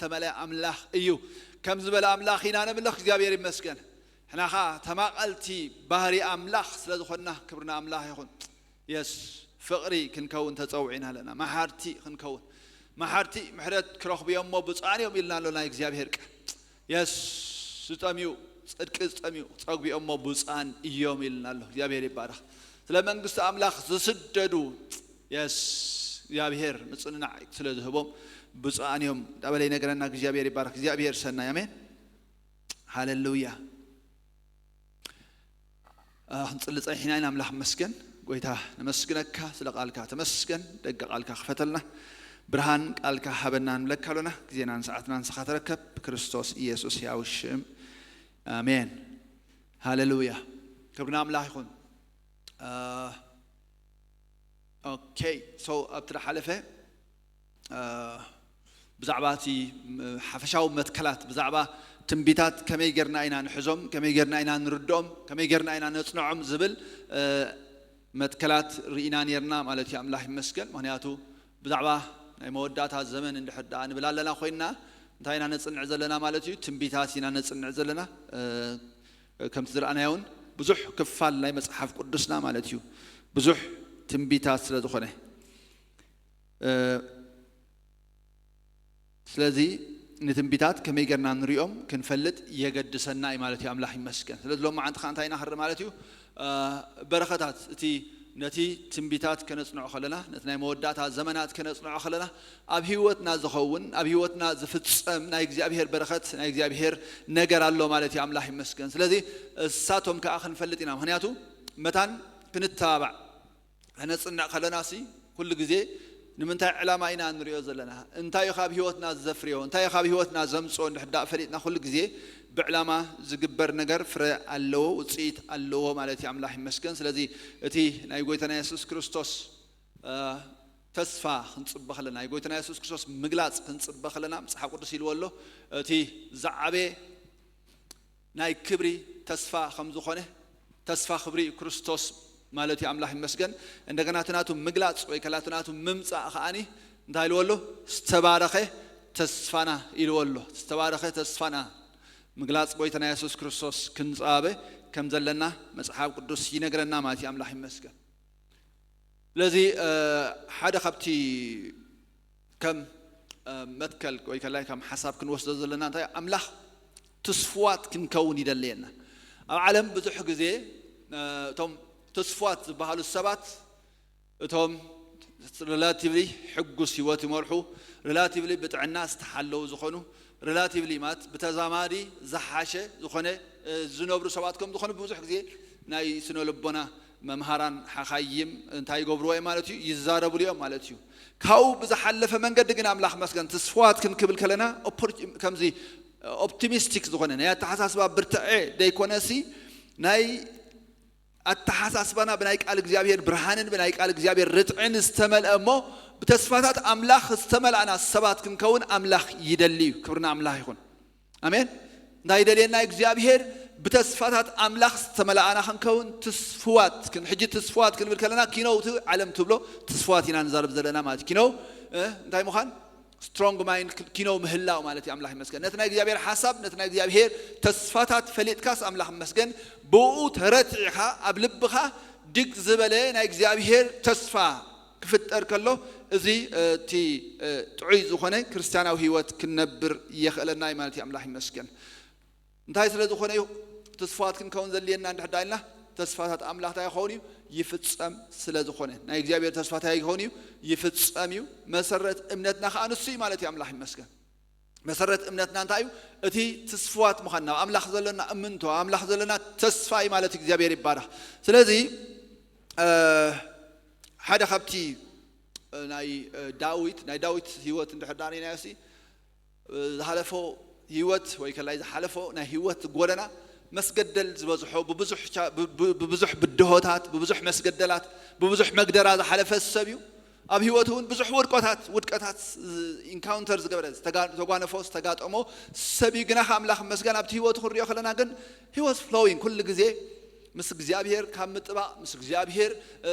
ዝተመልአ ኣምላኽ እዩ። ከም ዝበለ ኣምላኽ ኢና ነምልኽ። እግዚኣብሔር ይመስገን። ሕናኻ ተማቐልቲ ባህሪ ኣምላኽ ስለ ዝኾንና ክብርና ኣምላኽ ይኹን። የስ ፍቕሪ ክንከውን ተጸውዒና ኣለና። መሓርቲ ክንከውን፣ መሓርቲ ምሕረት ክረኽቡ እዮም እሞ ብፁዓን እዮም ኢልና ኣሎ ናይ እግዚኣብሔር ቃል። የስ ዝጠምዩ፣ ጽድቂ ዝጠምዩ ጸግቡ እዮም እሞ ብፁዓን እዮም ኢልና ኣሎ። እግዚኣብሔር ይባረኽ። ስለ መንግስቲ ኣምላኽ ዝስደዱ የስ እግዚኣብሔር ምጽንናዕ ስለ ዝህቦም ብፁዓን እዮም እንዳበለ ይነግረና። እግዚኣብሔር ይባረኽ። እግዚኣብሔር ሰናይ። ኣሜን። ሃሌሉያ። ክንጽሊ ጸኒሕና ኢና። ኣምላኽ መስገን። ጎይታ ነመስግነካ ስለ ቃልካ ተመስገን። ደገ ቃልካ ክፈተልና፣ ብርሃን ቃልካ ሃበና ንብለካ ኣሎና። ግዜናን ሰዓትናን ንስኻ ተረከብ። ብክርስቶስ ኢየሱስ ያው ሽም ኣሜን። ሃሌሉያ። ክብርና ኣምላኽ ይኹን። ኦኬ። ሶ ኣብቲ ዝሓለፈ ብዛዕባ እቲ ሓፈሻዊ መትከላት፣ ብዛዕባ ትንቢታት ከመይ ጌርና ኢና ንሕዞም፣ ከመይ ጌርና ኢና ንርድኦም፣ ከመይ ጌርና ኢና ነጽንዖም ዝብል መትከላት ርኢና ኔርና ማለት እዩ። ኣምላኽ ይመስገን። ምኽንያቱ ብዛዕባ ናይ መወዳእታ ዘመን እንድሕር ደኣ ንብል ኣለና ኮይንና እንታይ ኢና ነጽንዕ ዘለና ማለት እዩ? ትንቢታት ኢና ነጽንዕ ዘለና። ከምቲ ዝረኣናዮ እውን ብዙሕ ክፋል ናይ መጽሓፍ ቅዱስና ማለት እዩ ብዙሕ ትንቢታት ስለ ዝኾነ፣ ስለዚ ንትንቢታት ከመይ ጌርና ንሪኦም ክንፈልጥ የገድሰና እዩ ማለት እዩ። ኣምላኽ ይመስገን። ስለዚ ሎም መዓንቲ ከዓ እንታይ ኢና ክርኢ ማለት እዩ? በረኸታት እቲ ነቲ ትንቢታት ከነጽንዖ ከለና፣ ነቲ ናይ መወዳእታ ዘመናት ከነጽንዖ ከለና ኣብ ህይወትና ዝኸውን፣ ኣብ ህይወትና ዝፍጸም ናይ እግዚኣብሔር በረኸት፣ ናይ እግዚኣብሔር ነገር ኣሎ ማለት እዩ። ኣምላኽ ይመስገን። ስለዚ እሳቶም ከዓ ክንፈልጥ ኢና። ምኽንያቱ መታን ክንተባባዕ ከነጽንዕ ከለና ሲ ኩሉ ግዜ ንምንታይ ዕላማ ኢና ንሪኦ ዘለና? እንታይ እዩ ካብ ህይወትና ዘፍርዮ? እንታይ እዩ ካብ ህይወትና ዘምጽኦ? እንድሕር ደኣ ፈሊጥና ኩሉ ግዜ ብዕላማ ዝግበር ነገር ፍረ ኣለዎ፣ ውጽኢት ኣለዎ ማለት እዩ። ኣምላኽ ይመስገን። ስለዚ እቲ ናይ ጎይታና የሱስ ክርስቶስ ተስፋ ክንጽበ ከለና፣ ናይ ጎይታና የሱስ ክርስቶስ ምግላጽ ክንጽበ ከለና፣ መጽሓፍ ቅዱስ ኢልዎ ኣሎ፣ እቲ ዝዓበየ ናይ ክብሪ ተስፋ ከም ዝኾነ፣ ተስፋ ክብሪ እዩ ክርስቶስ ማለት እዩ። ኣምላኽ ይመስገን። እንደገና እቲ ናቱ ምግላጽ ወይ ከላ እቲ ናቱ ምምጻእ ከዓኒ እንታይ ኢልዎ ኣሎ? ዝተባረኸ ተስፋና ኢልዎ ኣሎ። ዝተባረኸ ተስፋና ምግላጽ ጎይታና የሱስ ክርስቶስ ክንጻበ ከም ዘለና መጽሓፍ ቅዱስ ይነግረና ማለት እዩ። ኣምላኽ ይመስገን። ስለዚ ሓደ ካብቲ ከም መትከል ወይ ከላይ ከም ሓሳብ ክንወስዶ ዘለና እንታይ ኣምላኽ ትስፉዋት ክንከውን ይደለየና። ኣብ ዓለም ብዙሕ ግዜ እቶም ትስፉዋት ዝበሃሉ ሰባት እቶም ሪላቲቭሊ ሕጉስ ህይወት ይመርሑ፣ ሪላቲቭሊ ብጥዕና ዝተሓለዉ ዝኾኑ፣ ሪላቲቭሊ ማለት ብተዛማዲ ዝሓሸ ዝኾነ ዝነብሩ ሰባት ከም ዝኾኑ ብዙሕ ግዜ ናይ ስነ ልቦና መምሃራን ሓኻይም እንታይ ይገብርዎ እዮም ማለት እዩ? ይዛረብሉ እዮም ማለት እዩ። ካብኡ ብዝሓለፈ መንገዲ ግን ኣምላኽ መስገን ትስፋዋት ክንክብል ከለና ከምዚ ኦፕቲሚስቲክ ዝኾነ ናይ ኣተሓሳስባ ብርትዐ ደይኮነሲ ናይ ኣተሓሳስባና ብናይ ቃል እግዚኣብሔር ብርሃንን ብናይ ቃል እግዚኣብሔር ርትዕን ዝተመልአ እሞ ብተስፋታት ኣምላኽ ዝተመልኣና ሰባት ክንከውን ኣምላኽ ይደሊ እዩ። ክብርና ኣምላኽ ይኹን። ኣሜን። እንታይ ይደልየና እግዚኣብሔር? ብተስፋታት ኣምላኽ ዝተመልኣና ክንከውን ትስፍዋት ክን ሕጂ ትስፍዋት ክንብል ከለና ኪኖ እቲ ዓለም ትብሎ ትስፍዋት ኢና ንዛረብ ዘለና ማለት እዩ። ኪኖ እንታይ ምዃን? ስትሮንግ ማይንድ ኪኖ ምህላው ማለት እዩ። ኣምላኽ ይመስገን። ነቲ ናይ እግዚኣብሔር ሓሳብ ነቲ ናይ እግዚኣብሔር ተስፋታት ፈሊጥካስ ኣምላኽ ይመስገን ብኡ ተረቲዕኻ ኣብ ልብኻ ድግ ዝበለ ናይ እግዚኣብሔር ተስፋ ክፍጠር ከሎ እዚ እቲ ጥዑይ ዝኾነ ክርስቲያናዊ ህይወት ክንነብር የኽእለና እዩ ማለት እዩ። ኣምላኽ ይመስገን። እንታይ ስለ ዝኾነ እዩ ተስፋት ክንከውን ዘድልየና እንድሕር ዳኢልና ተስፋታት ኣምላኽ እንታይ ይኸውን እዩ ይፍጸም ስለ ዝኾነ ናይ እግዚኣብሔር ተስፋ እንታይ ይኸውን እዩ ይፍጸም እዩ። መሰረት እምነትና ከዓ ንሱ እዩ ማለት እዩ። ኣምላኽ ይመስገን። መሰረት እምነትና እንታይ እዩ? እቲ ትስፍዋት ምዃን ናብ ኣምላኽ ዘለና እምንቶ ኣምላኽ ዘለና ተስፋ እዩ ማለት እግዚኣብሔር ይባረኽ። ስለዚ ሓደ ካብቲ ናይ ዳዊት ናይ ዳዊት ህይወት እንድሕር ዳርኢናዮ ሲ ዝሓለፎ ህይወት ወይ ከላይ ዝሓለፎ ናይ ህይወት ጎደና መስገደል ዝበዝሖ ብብዙሕ ብድሆታት ብብዙሕ መስገደላት ብብዙሕ መግደራ ዝሓለፈ ሰብ እዩ። ኣብ ህይወቱ እውን ብዙሕ ውድቀታት ውድቀታት ኢንካውንተር ዝገበረ ዝተጓነፎ ዝተጋጠሞ ሰብ እዩ። ግና ከኣምላኽ መስገን ኣብቲ ህይወቱ ክንሪኦ ከለና ግን ህይወት ፍሎዊንግ ኩሉ ግዜ ምስ እግዚኣብሔር ካብ ምጥባቕ ምስ እግዚኣብሔር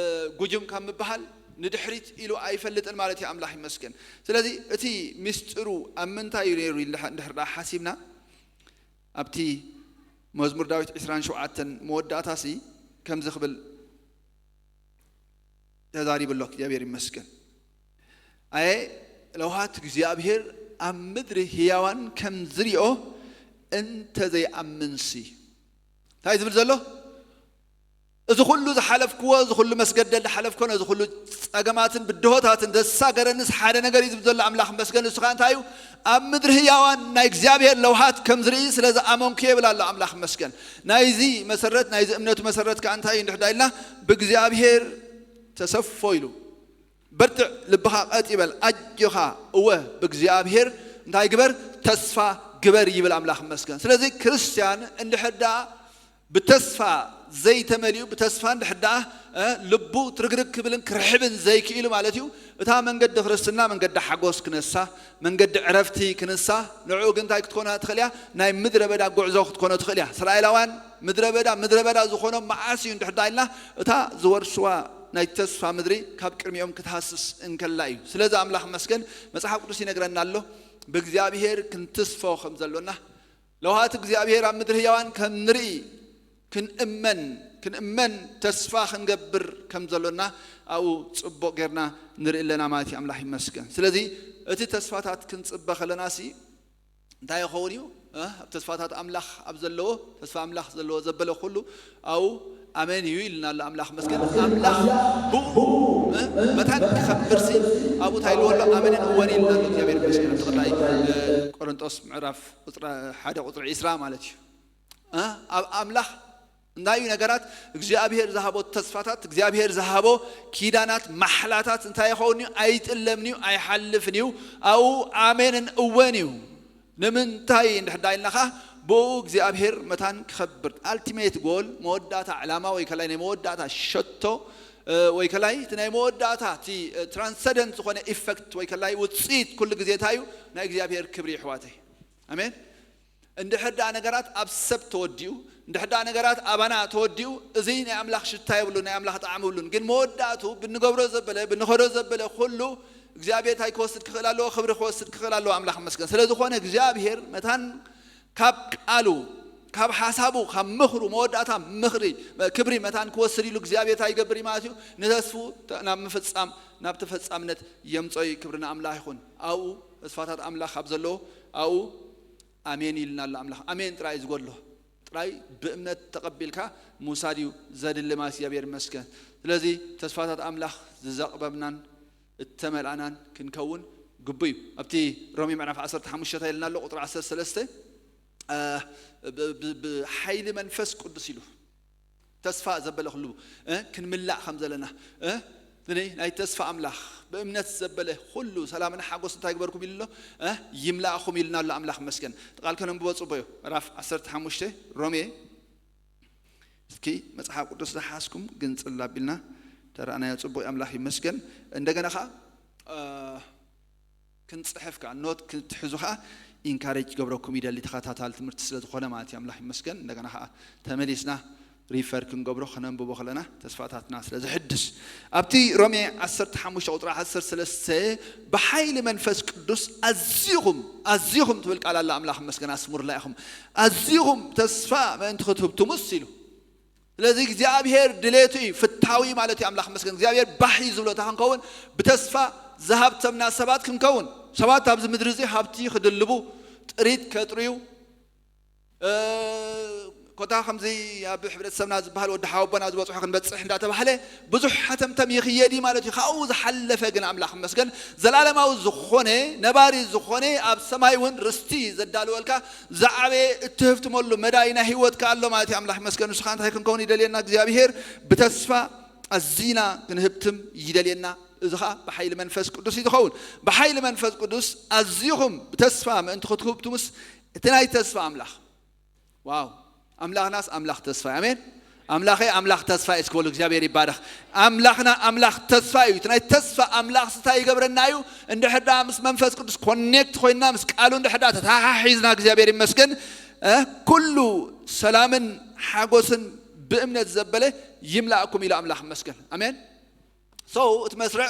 ጉጅም ካብ ምበሃል ንድሕሪት ኢሉ ኣይፈልጥን ማለት እዩ። ኣምላኽ ይመስገን። ስለዚ እቲ ምስጢሩ ኣብ ምንታይ እዩ ነይሩ ኢልና እንድሕር ደኣ ሓሲብና፣ ኣብቲ መዝሙር ዳዊት ዕስራን ሸውዓተን መወዳእታሲ ከምዚ ክብል ተዛሪቡ ኣሎ። እግዚኣብሔር ይመስገን። ኣየ ለውሃት እግዚኣብሔር ኣብ ምድሪ ህያዋን ከም ዝሪኦ እንተ ዘይኣምንሲ። እንታይ ዝብል ዘሎ? እዚ ኩሉ ዝሓለፍክዎ፣ እዚ ኩሉ መስገደል ዝሓለፍኮ፣ ነዚ ኩሉ ጸገማትን ብድሆታትን ዘሳገረንስ ሓደ ነገር እዩ ዝብል ዘሎ ኣምላኽ መስገን። ንሱ ኸኣ እንታይ እዩ? ኣብ ምድሪ ህያዋን ናይ እግዚኣብሔር ለውሃት ከም ዝርኢ ስለ ዝኣመንኩ ይብል ኣሎ ኣምላኽ መስገን። ናይዚ መሰረት፣ ናይዚ እምነቱ መሰረት ከኣ እንታይ እዩ እንድሕዳ ኢልና? ብእግዚኣብሔር ተሰፎ ኢሉ። በርትዕ፣ ልብኻ ቀጥ ይበል፣ ኣጆኻ፣ እወ ብእግዚኣብሔር እንታይ ግበር? ተስፋ ግበር ይብል ኣምላኽ መስገን። ስለዚ ክርስትያን እንድሕር ደኣ ብተስፋ ዘይተመሊኡ፣ ብተስፋ እንድሕር ደኣ፣ እ፣ ልቡ ትርግርግ ክብልን ክርሕብን ዘይክኢሉ ማለት እዩ። እታ መንገዲ ክርስትና መንገዲ ሓጎስ ክነሳ፣ መንገዲ ዕረፍቲ ክንሳ፣ ንዕኡ ግን እንታይ ክትኮና ትኽእል እያ? ናይ ምድረ በዳ ጉዕዞ ክትኮኖ ትኽእል እያ። እስራኤላውያን ምድረ በዳ፣ ምድረ በዳ ዝኾኖም መዓስ እዩ እንድሕር ደኣ ኢልና፣ እታ ዝወርስዋ ናይ ተስፋ ምድሪ ካብ ቅድሚኦም ክትሃስስ እንከላ እዩ። ስለዚ ኣምላኽ መስገን መጽሓፍ ቅዱስ ይነግረና ኣሎ፣ ብእግዚኣብሔር ክንትስፎ ከም ዘሎና፣ ለውሃት እግዚኣብሔር ኣብ ምድሪ ህያዋን ከም ንርኢ ክንእመን፣ ክንእመን ተስፋ ክንገብር ከም ዘሎና ኣብኡ ጽቡቕ ጌርና ንርኢ ኣለና ማለት እዩ። ኣምላኽ ይመስገን። ስለዚ እቲ ተስፋታት ክንጽበ ከለናሲ እንታይ ይኸውን እዩ? እ? ኣብ ተስፋታት ኣምላኽ ኣብ ዘለዎ፣ ተስፋ ኣምላኽ ዘለዎ ዘበለ ኩሉ ኣብኡ ኣሜን እዩ ኢልና ኣሎ። ኣምላኽ መስገን። ኣምላኽ ብኡ፣ እ? መታን ክኸብርሲ ኣብኡ እንታይ ኢልዎ ኣሎ? ኣሜንን እወን ኢልና ኣሎ። እግዚኣብሔር ይመስገን። ኣብቲ ቀዳይ፣ እ፣ ቆሮንጦስ ምዕራፍ ቁጽሪ ሓደ ቁጽሪ ዕስራ ማለት እዩ። እ? ኣብ ኣምላኽ እንታይ እዩ ነገራት እግዚኣብሔር ዝሃቦ ተስፋታት፣ እግዚኣብሔር ዝሃቦ ኪዳናት፣ ማሕላታት እንታይ ይኸውን እዩ? ኣይጥለምን እዩ፣ ኣይሓልፍን እዩ። ኣብኡ ኣሜንን እወን እዩ። ንምንታይ እንድሕር ዳ ኢልና ኸዓ ብኡ እግዚኣብሔር መታን ክኸብር። ኣልቲሜት ጎል፣ መወዳእታ ዕላማ ወይ ከላይ ናይ መወዳእታ ሸቶ፣ እ፣ ወይ ከላይ እቲ ናይ መወዳእታ እቲ፣ እ፣ ትራንሰደንት ዝኾነ ኢፈክት ወይ ከላይ ውፅኢት ኩሉ ግዜ እንታይ እዩ? ናይ እግዚኣብሔር ክብሪ ይሕዋተይ። ኣሜን። እንድሕር ደኣ ነገራት ኣብ ሰብ ተወዲኡ፣ እንድሕር ደኣ ነገራት ኣባና ተወዲኡ፣ እዚ ናይ ኣምላኽ ሽታ የብሉን፣ ናይ ኣምላኽ ጣዕሚ የብሉን። ግን መወዳእቱ ብንገብሮ ዘበለ፣ ብንኸዶ ዘበለ ኩሉ እግዚኣብሔር እንታይ ክወስድ ክኽእል ኣለዎ? ክብሪ ክወስድ ክኽእል ኣለዎ። ኣምላኽ ይመስገን። ስለ ዝኾነ እግዚኣብሔር መታን ካብ ቃሉ፣ ካብ ሓሳቡ፣ ካብ ምኽሩ፣ መወዳእታ ምኽሪ፣ ክብሪ መታን ክወስድ ኢሉ እግዚኣብሔር እንታይ ይገብር እዩ ማለት እዩ? ንተስፉ ተ-፣ ናብ ምፍጻም፣ ናብ ተፈጻምነት የምጾ እዩ። ክብሪ ንኣምላኽ ይኹን። ኣብኡ ተስፋታት ኣምላኽ ኣብ ዘለዎ፣ ኣብኡ ኣሜን ኢልና ኣሎ ኣምላኽ። ኣሜን ጥራይ እዩ ዝጎድሎ። ጥራይ ብእምነት ተቐቢልካ ምውሳድ እዩ ዘድሊ ማለት እዩ። እግዚኣብሔር ይመስገን። ስለዚ ተስፋታት ኣምላኽ ዝዘቕበብናን እተመልኣናን ክንከውን ግቡ እዩ። ኣብቲ ሮሜ ምዕራፍ ዓሰርተ ሓሙሽተ እንታይ ኢልና ኣሎ? ቁጽሪ ዓሰርተ ሰለስተ፣ እ፣ ብ-፣ ብ-፣ ብሓይሊ መንፈስ ቅዱስ ኢሉ ተስፋ ዘበለ ኩሉ፣ እ፣ ክንምላእ ከም ዘለና፣ እ፣ እዚ ናይ ተስፋ ኣምላኽ ብእምነት ዘበለ ኩሉ ሰላምን ሓጎስ እንታይ ግበርኩም ኢሉ ኣሎ? እ፣ ይምላእኹም ኢልና ኣሎ። ኣምላኽ ይመስገን። እቲ ቃል ከነንብቦ ጽቡቕ እዩ። ምዕራፍ ዓሰርተ ሓሙሽተ ሮሜ። እስኪ መጽሓፍ ቅዱስ ዝሓዝኩም ግን ጽል ኣቢልና ተረኣናዮ። ጽቡቕ ኣምላኽ ይመስገን። እንደገና ኸዓ፣ እ፣ ክንጽሕፍ ከኣ፣ ኖት ክትሕዙ ከኣ ኢንካሬጅ ክገብረኩም ይደሊ፣ ተኸታታሊ ትምህርቲ ስለ ዝኾነ ማለት እዩ። ኣምላኽ ይመስገን። እንደገና ከኣ ተመሊስና ሪፈር ክንገብሮ፣ ከነንብቦ ከለና ተስፋታትና ስለ ዘሕድስ። ኣብቲ ሮሜ ዓሰርተ ሓሙሽተ ቁጽሪ ዓሰርተ ሰለስተ፣ "ብሓይሊ መንፈስ ቅዱስ ኣዚኹም፣ ኣዚኹም" ትብል ቃል ኣላ። ኣምላኽ ይመስገን። ኣስምሩላ ኢኹም። "ኣዚኹም ተስፋ ምእንቲ ክትህብትሙስ" ኢሉ። ስለዚ እግዚኣብሔር ድሌቱ እዩ፣ ፍታዊ ማለት እዩ። ኣምላኽ ይመስገን። እግዚኣብሔር ባህ እዩ ዝብሎ እንታይ ክንከውን? ብተስፋ ዝሃብተምና ሰባት ክንከውን። ሰባት ኣብዚ ምድሪ እዚ ሃብቲ ክድልቡ፣ ጥሪት ከጥርዩ፣ እ፣ ኮታ ከምዚ ኣብ ሕብረተሰብና ዝበሃል ወዲ ሓወቦና ዝበጽሖ ክንበጽሕ እንዳተባህለ ብዙሕ ሃተምተም ይኽየድ እዩ ማለት እዩ። ካብኡ ዝሓለፈ ግን ኣምላኽ ይመስገን፣ ዘላለማዊ ዝኾነ፣ ነባሪ ዝኾነ፣ ኣብ ሰማይ እውን ርስቲ ዘዳልወልካ ዝዓበየ እትህብትመሉ መዳይ ናይ ህይወትካ ኣሎ ማለት እዩ። ኣምላኽ ይመስገን። ንሱ ኸዓ እንታይ ክንከውን ይደልየና? እግዚኣብሔር ብተስፋ ኣዚና ክንህብትም ይደልየና። እዚ ኸዓ ብሓይሊ መንፈስ ቅዱስ እዩ ዝኸውን። ብሓይሊ መንፈስ ቅዱስ ኣዚኹም ብተስፋ ምእንቲ ክትህብትሙስ፣ እቲ ናይ ተስፋ ኣምላኽ፣ ዋው፣ ኣምላኽናስ ኣምላኽ ተስፋ እዩ። ኣሜን። ኣምላኸይ ኣምላኽ ተስፋ እዩ እስኪ በሉ። እግዚኣብሔር ይባረኽ። ኣምላኽና ኣምላኽ ተስፋ እዩ። እቲ ናይ ተስፋ ኣምላኽ እንታይ ይገብረና እዩ? እንድሕር ደኣ ምስ መንፈስ ቅዱስ ኮኔክት ኮይንና፣ ምስ ቃሉ እንድሕር ደኣ ተተሓሒዝና፣ እግዚኣብሔር ይመስገን፣ እ፣ ኩሉ ሰላምን ሓጎስን ብእምነት ዘበለ ይምላእኩም ኢሉ ኣምላኽ ይመስገን። ኣሜን። ሰው እቲ መስርዕ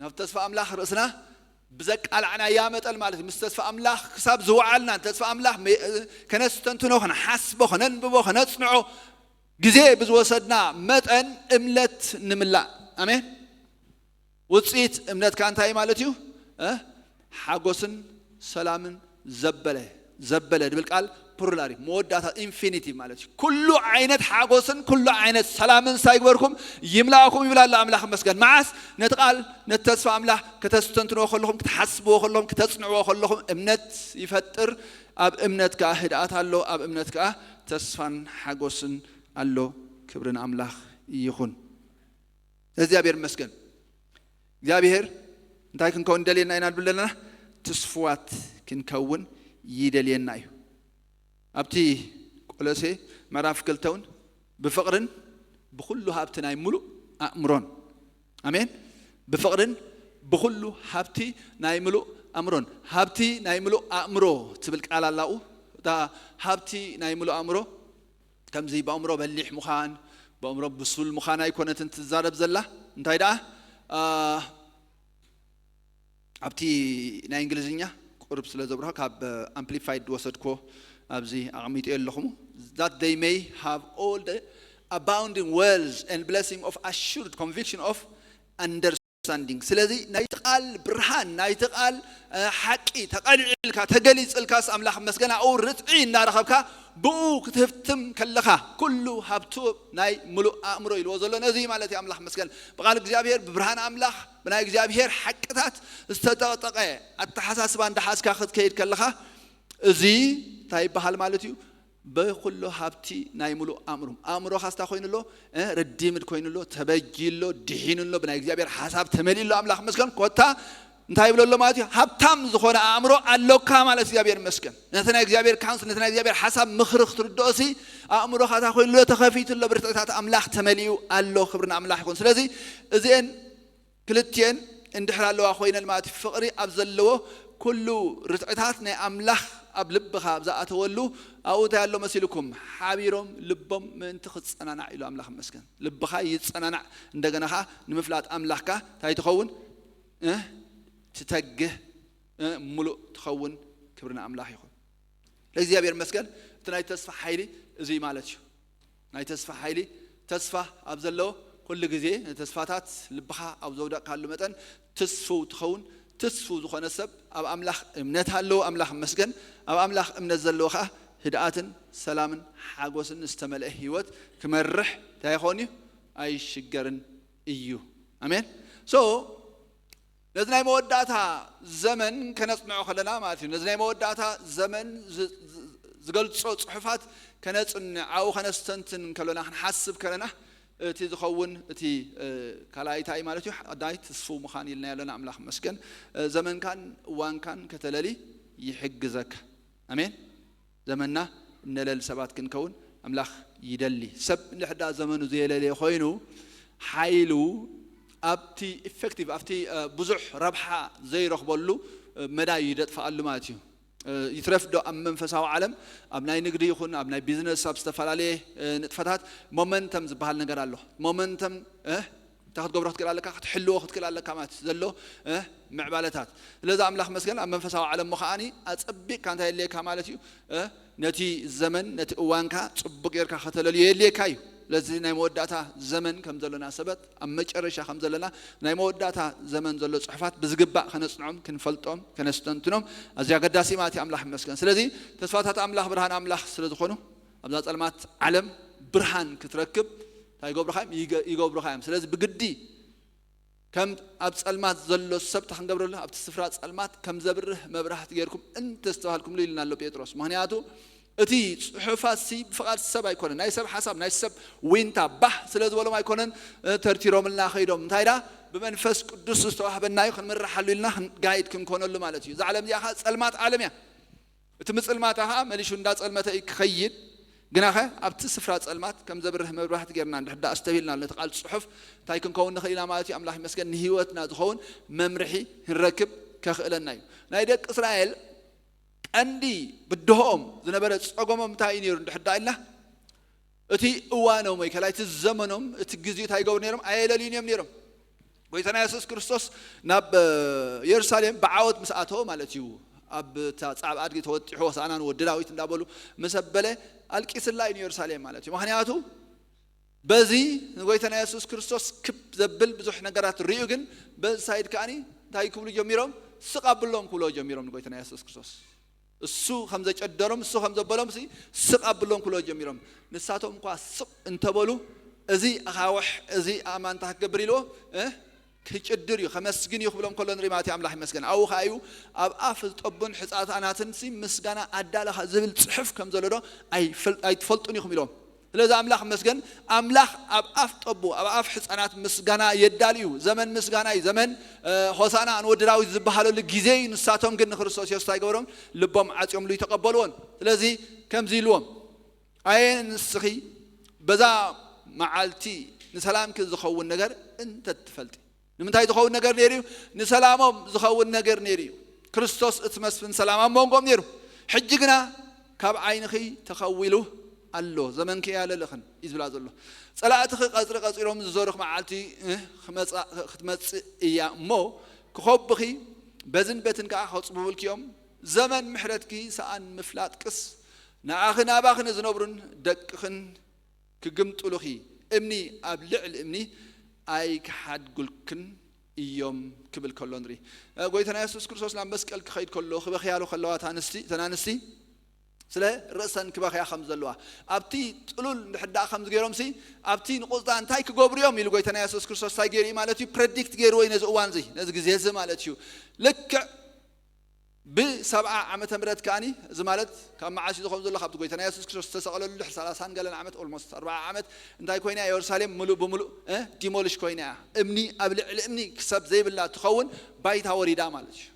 ናብ ተስፋ ኣምላኽ ርእስና ብዘቃላዕናያ መጠን ማለት እዩ። ምስ ተስፋ ኣምላኽ ክሳብ ዝወዓልና፣ ተስፋ ኣምላኽ መ-፣ ከነስተንትኖ፣ ክንሓስቦ፣ ከነንብቦ፣ ከነጽንዖ ግዜ ብዝወሰድና መጠን እምነት ንምላእ። ኣሜን። ውጽኢት እምነትካ እንታይ ማለት እዩ? እ? ሓጎስን ሰላምን ዘበለ፣ ዘበለ ድብል ቃል ፕሉራል እዩ። መወዳእታ ኢንፊኒቲ ማለት እዩ። ኩሉ ዓይነት ሓጎስን ኩሉ ዓይነት ሰላምን ሳይግበርኩም ይምላእኩም ይብል ኣሎ ኣምላኽ መስገን። መዓስ? ነቲ ቃል፣ ነቲ ተስፋ ኣምላኽ ከተስተንትንዎ ከለኹም፣ ክትሓስብዎ ከለኹም፣ ክተጽንዕዎ ከለኹም እምነት ይፈጥር። ኣብ እምነት ከኣ ህድኣት ኣሎ፣ ኣብ እምነት ከኣ ተስፋን ሓጎስን ኣሎ። ክብርን ኣምላኽ ይኹን። እግዚኣብሔር ይመስገን። እግዚኣብሔር እንታይ ክንከውን ይደልየና ኢና ንብል ዘለና? ትስፉዋት ክንከውን ይደልየና እዩ። ኣብቲ ቆሎሴ ምዕራፍ ክልተ እውን ብፍቕርን ብኹሉ ሃብቲ ናይ ምሉእ ኣእምሮን። ኣሜን። ብፍቕርን ብኹሉ ሃብቲ ናይ ምሉእ ኣእምሮን። ሃብቲ ናይ ምሉእ ኣእምሮ ትብል ቃል ኣላኡ። እታ ሃብቲ ናይ ምሉእ ኣእምሮ ከምዚ ብኣእምሮ በሊሕ ምዃን፣ ብኣእምሮ ብሱል ምዃን ኣይኮነትን ትዛረብ ዘላ። እንታይ ደኣ? ኣ፣ ኣብቲ ናይ እንግሊዝኛ ቁርብ ስለ ዘብርሆ ካብ ኣምፕሊፋይድ ወሰድኮ ኣብዚ ኣቕሚጠዮ ኣለኹም። That they may have all the abounding wealth and blessing of assured conviction of understanding. ስለዚ ናይቲ ቃል ብርሃን፣ ናይቲ ቃል፣ እ፣ ሓቂ ተቐሊዕልካ፣ ተገሊጽልካስ ኣምላኽ መስገን ኣብኡ ርትዒ እናረኸብካ ብኡ ክትህፍትም ከለኻ ኩሉ ሃብቱ ናይ ምሉእ ኣእምሮ ኢልዎ ዘሎ ነዚ ማለት እዩ። ኣምላኽ መስገን ብቃል እግዚኣብሔር፣ ብብርሃን ኣምላኽ፣ ብናይ እግዚኣብሔር ሓቅታት ዝተጠቕጠቐ ኣተሓሳስባ እንዳሓዝካ ክትከይድ ከለኻ እዚ እንታይ ይበሃል ማለት እዩ? ብኩሉ ሃብቲ ናይ ምሉእ ኣእምሮ። ኣእምሮኻ ስታ ኮይኑ ኣሎ፣ እ፣ ረዲምድ ኮይኑ ኣሎ፣ ተበጂ ኣሎ፣ ድሒኑ ኣሎ፣ ብናይ እግዚኣብሔር ሓሳብ ተመሊኡ ኣሎ። ኣምላኽ መስገን ኮታ እንታይ ይብሎ ኣሎ ማለት እዩ? ሃብታም ዝኾነ ኣእምሮ ኣሎካ ማለት እግዚኣብሔር መስገን። ነቲ ናይ እግዚኣብሔር ካውንስል፣ ነቲ ናይ እግዚኣብሔር ሓሳብ ምኽሪ ክትርድኦ ሲ ኣእምሮኻ እንታይ ኮይኑ ኣሎ? ተኸፊቱ ኣሎ፣ ብርትዕታት ኣምላኽ ተመሊኡ ኣሎ። ክብሪ ንኣምላኽ ይኹን። ስለዚ እዚአን ክልቲአን እንድሕር ኣለዋ ኮይነን ማለት እዩ፣ ፍቕሪ ኣብ ዘለዎ ኩሉ ርትዕታት ናይ ኣምላኽ ኣብ ልብኻ ኣብ ዝኣተወሉ ኣብኡ እንታይ ኣሎ መሲልኩም? ሓቢሮም ልቦም ምእንቲ ክጸናናዕ ኢሉ ኣምላኽ መስገን። ልብኻ ይጸናናዕ። እንደገና ኸዓ ንምፍላጥ ኣምላኽካ እንታይ ትኸውን? እ? ትተግህ፣ እ? ምሉእ ትኸውን። ክብሪ ንኣምላኽ ይኹን። ለእግዚኣብሔር መስገን። እቲ ናይ ተስፋ ሓይሊ እዚ ማለት እዩ። ናይ ተስፋ ሓይሊ፣ ተስፋ ኣብ ዘለዎ ኩሉ ግዜ፣ ተስፋታት ልብኻ ኣብ ዘውደቕካሉ መጠን ትስፉው ትኸውን። ትስፉው ዝኾነ ሰብ ኣብ ኣምላኽ እምነት ኣለዎ፣ ኣምላኽ መስገን። ኣብ ኣምላኽ እምነት ዘለዎ ኸዓ ህድኣትን ሰላምን ሓጎስን ዝተመልአ ህይወት ክመርሕ እንታይ ይኸውን እዩ? ኣይሽገርን እዩ። ኣሜን። So ነዚ ናይ መወዳእታ ዘመን ከነጽንዖ ከለና ማለት እዩ፣ ነዚ ናይ መወዳእታ ዘመን ዝ-፣ ዝ-፣ ዝገልጾ ጽሑፋት ከነጽንዕ፣ ኣብኡ ከነስተንትን ከሎና፣ ክንሓስብ ከለና፣ እቲ ዝኸውን፣ እቲ፣ እ፣ ካልኣይ እንታይ ማለት እዩ? ቀዳማይ ትስፉው ምዃን ኢልና ያለና፣ ኣምላኽ መስገን። እ፣ ዘመንካን እዋንካን ከተለሊ ይሕግዘካ። ኣሜን። ዘመንና እነለል ሰባት ክንከውን ኣምላኽ ይደሊ። ሰብ እንድሕዳ ዘመኑ ዘየለልየ ኮይኑ፣ ሓይሉ ኣብቲ ኢፌክቲቭ፣ ኣብቲ፣ እ፣ ብዙሕ ረብሓ ዘይረኽበሉ፣ እ፣ መዳይ ይደጥፍኣሉ ማለት እዩ። እ፣ ይትረፍ ዶ ኣብ መንፈሳዊ ዓለም፣ ኣብ ናይ ንግዲ ይኹን፣ ኣብ ናይ ቢዝነስ፣ ኣብ ዝተፈላለየ፣ እ፣ ንጥፈታት ሞመንተም ዝበሃል ነገር ኣሎ። ሞመንተም፣ እ፣ እንታይ ክትገብሮ ክትክእል ኣለካ? ክትሕልዎ ክትክእል ኣለካ ማለት እዩ። ዘሎ፣ እ፣ ምዕባለታት። ስለዚ ኣምላኽ መስገን ኣብ መንፈሳዊ ዓለም ምኸኣኒ ኣጸቢቕካ እንታይ የድልየካ ማለት እዩ? እ፣ ነቲ ዘመን፣ ነቲ እዋንካ ጽቡቕ ጌርካ ከተለልዮ የድልየካ እዩ። ስለዚ ናይ መወዳእታ ዘመን ከም ዘሎና ሰባት፣ ኣብ መጨረሻ ከም ዘለና፣ ናይ መወዳእታ ዘመን ዘሎ ጽሑፋት ብዝግባእ ከነጽንዖም፣ ክንፈልጦም፣ ከነስተንትኖም ኣዝዩ ኣገዳሲ ማለት እዩ። ኣምላኽ ይመስገን። ስለዚ ተስፋታት ኣምላኽ ብርሃን ኣምላኽ ስለ ዝኾኑ፣ ኣብዛ ጸልማት ዓለም ብርሃን ክትረክብ እንታይ ይገብሩኻ እዮም? ይገ-፣ ይገብሩኻ እዮም። ስለዚ ብግዲ ከም ኣብ ጸልማት ዘሎ ሰብ እንታይ ክንገብረሉ? ኣብቲ ስፍራ ጸልማት ከም ዘብርህ መብራህቲ ጌርኩም እንተስተባሃልኩምሉ ኢልና ኣሎ ጴጥሮስ። ምኽንያቱ እቲ ጽሑፋት ሲ ብፍቓድ ሰብ ኣይኮነን፣ ናይ ሰብ ሓሳብ፣ ናይ ሰብ ዊንታ ባህ ስለ ዝበሎም ኣይኮነን፣ እ፣ ተርቲሮምልና ኸይዶም። እንታይ ዳ? ብመንፈስ ቅዱስ ዝተዋህበና እዩ፣ ክንምርሓሉ ኢልና ክን-፣ ጋይድ ክንኮነሉ ማለት እዩ። እዛ ዓለም እዚኣ ኸኣ ጸልማት ዓለም እያ። እቲ ምጽልማታ ኸኣ መሊሹ እንዳጸልመተ እዩ ክኸይድ። ግናኸ ኣብቲ ስፍራ ጸልማት ከም ዘብርህ መብራህቲ ጌርና እንድሕር ደኣ ኣስተብሂልና ነቲ ቃል ጽሑፍ እንታይ ክንከውን ንኽእል ኢና ማለት እዩ? ኣምላኽ ይመስገን፣ ንህይወትና ዝኸውን መምርሒ ክንረክብ ከኽእለና እዩ። ናይ ደቂ እስራኤል ቀንዲ ብድሆኦም ዝነበረ ጸገሞም እንታይ እዩ ነይሩ እንድሕር ደኣ ኢልና፣ እቲ እዋኖም ወይ ከላይ እቲ ዘመኖም፣ እቲ ግዜ እንታይ ይገብሩ ነይሮም? ኣየለልዩን እዮም ነይሮም። ጎይታና የሱስ ክርስቶስ ናብ የሩሳሌም ብዓወት ምስ ኣተወ ማለት እዩ፣ ኣብ ጻዕብ ኣድጊ ተወጢሑ ሆሳዕናን ወዲ ዳዊት እንዳበሉ ምስ ኣበለ፣ ኣልቂስላ እዩ ንየሩሳሌም ማለት እዩ። ምክንያቱ በዚ ንጎይታና የሱስ ክርስቶስ ክብ ዘብል ብዙሕ ነገራት ርእዩ፣ ግን በዚ ሳይድ ከዓኒ እንታይ ክብሉ ጀሚሮም? ስቕ ኣብሎም ክብሎ ጀሚሮም ንጎይታና የሱስ ክርስቶስ። እሱ ከም ዘጨደሮም፣ እሱ ከም ዘበሎም ሲ ስቕ ኣብሎም ክብሎ ጀሚሮም። ንሳቶም እኳ ስቕ እንተበሉ፣ እዚ ኣኻውሕ፣ እዚ ኣእማን እንታይ ክገብር ኢልዎ? እ? ክጭድር እዩ፣ ከመስግን እዩ ክብሎም ከሎ ንርኢ ማለት እዩ። ኣምላኽ ይመስገን። ኣብኡ ኸዓ እዩ ኣብ ኣፍ ዝጠቡን ሕፃናትን ሲ ምስጋና ኣዳለኻ ዝብል ጽሑፍ ከም ዘሎ ዶ ኣይፈል-፣ ኣይትፈልጡን ኢኹም ኢሎም። ስለዚ ኣምላኽ ይመስገን፣ ኣምላኽ ኣብ ኣፍ ጠቡ፣ ኣብ ኣፍ ሕፃናት ምስጋና የዳልዩ። ዘመን ምስጋና እዩ፣ ዘመን ሆሳና ንወዲ ዳዊት ዝበሃለሉ ግዜ እዩ። ንሳቶም ግን ንክርስቶስ የሱስ ኣይገበሮም፣ ልቦም ዓጽዮምሉ ይተቐበልዎን። ስለዚ ከምዚ ኢልዎም፣ ኣየ ንስኺ በዛ መዓልቲ ንሰላምኪ ዝኸውን ነገር እንተ ትፈልጢ። ንምንታይ ዝኸውን ነገር ነይሩ እዩ? ንሰላሞም ዝኸውን ነገር ነይሩ እዩ። ክርስቶስ እቲ መስፍን ሰላም ኣብ መንጎም ነይሩ። ሕጂ ግና ካብ ዓይንኺ ተኸዊሉ ኣሎ፣ ዘመንኪ ኣየለለኽን እዩ ዝብላ ዘሎ። ጸላእትኺ ቀጽሪ ቀጺሮም ዝዞሩኽ መዓልቲ ክትመጽእ እያ እሞ፣ ክኸብኺ በዝን በትን ከዓ ከጽብቡልኪ እዮም። ዘመን ምሕረትኪ ሰኣን ምፍላጥክስ ንኣኺ ናባኺ ንዝነብሩን ደቅኽን ክግምጥሉኺ፣ እምኒ ኣብ ልዕሊ እምኒ ኣይክሓድጉልክን እዮም ክብል ከሎ ንርኢ። ጎይታና የሱስ ክርስቶስ ናብ መስቀል ክኸይድ ከሎ፣ ክበኽያሉ ከለዋ እታ ኣንስቲ፣ እተን ኣንስቲ ስለ ርእሰን ክበኽያ ከም ዘለዋ፣ ኣብቲ ጥሉል እንድሕር ደኣ ከም ዝገይሮም ሲ፣ ኣብቲ ንቑፅታ እንታይ ክገብሩ እዮም ኢሉ ጎይታና የሱስ ክርስቶስ እንታይ ገይሩ እዩ ማለት እዩ? ፕረዲክት ገይርዎ እዩ ነዚ እዋን እዚ፣ ነዚ ግዜ እዚ ማለት እዩ። ልክዕ ብሰብዓ ዓመተ ምህረት ከኣኒ፣ እዚ ማለት ካብ መዓስ እዩ ዝኸውን ዘሎ? ካብቲ ጎይታና የሱስ ክርስቶስ ዝተሰቐለሉ ድሕሪ ሰላሳን ገለን ዓመት፣ ኦልሞስት ኣርባዓ ዓመት እንታይ ኮይና እያ? የሩሳሌም ምሉእ ብምሉእ ዲሞሊሽ ኮይና እያ። እምኒ ኣብ ልዕሊ እምኒ ክሰብ ዘይብላ ትኸውን ባይታ ወሪዳ ማለት እዩ።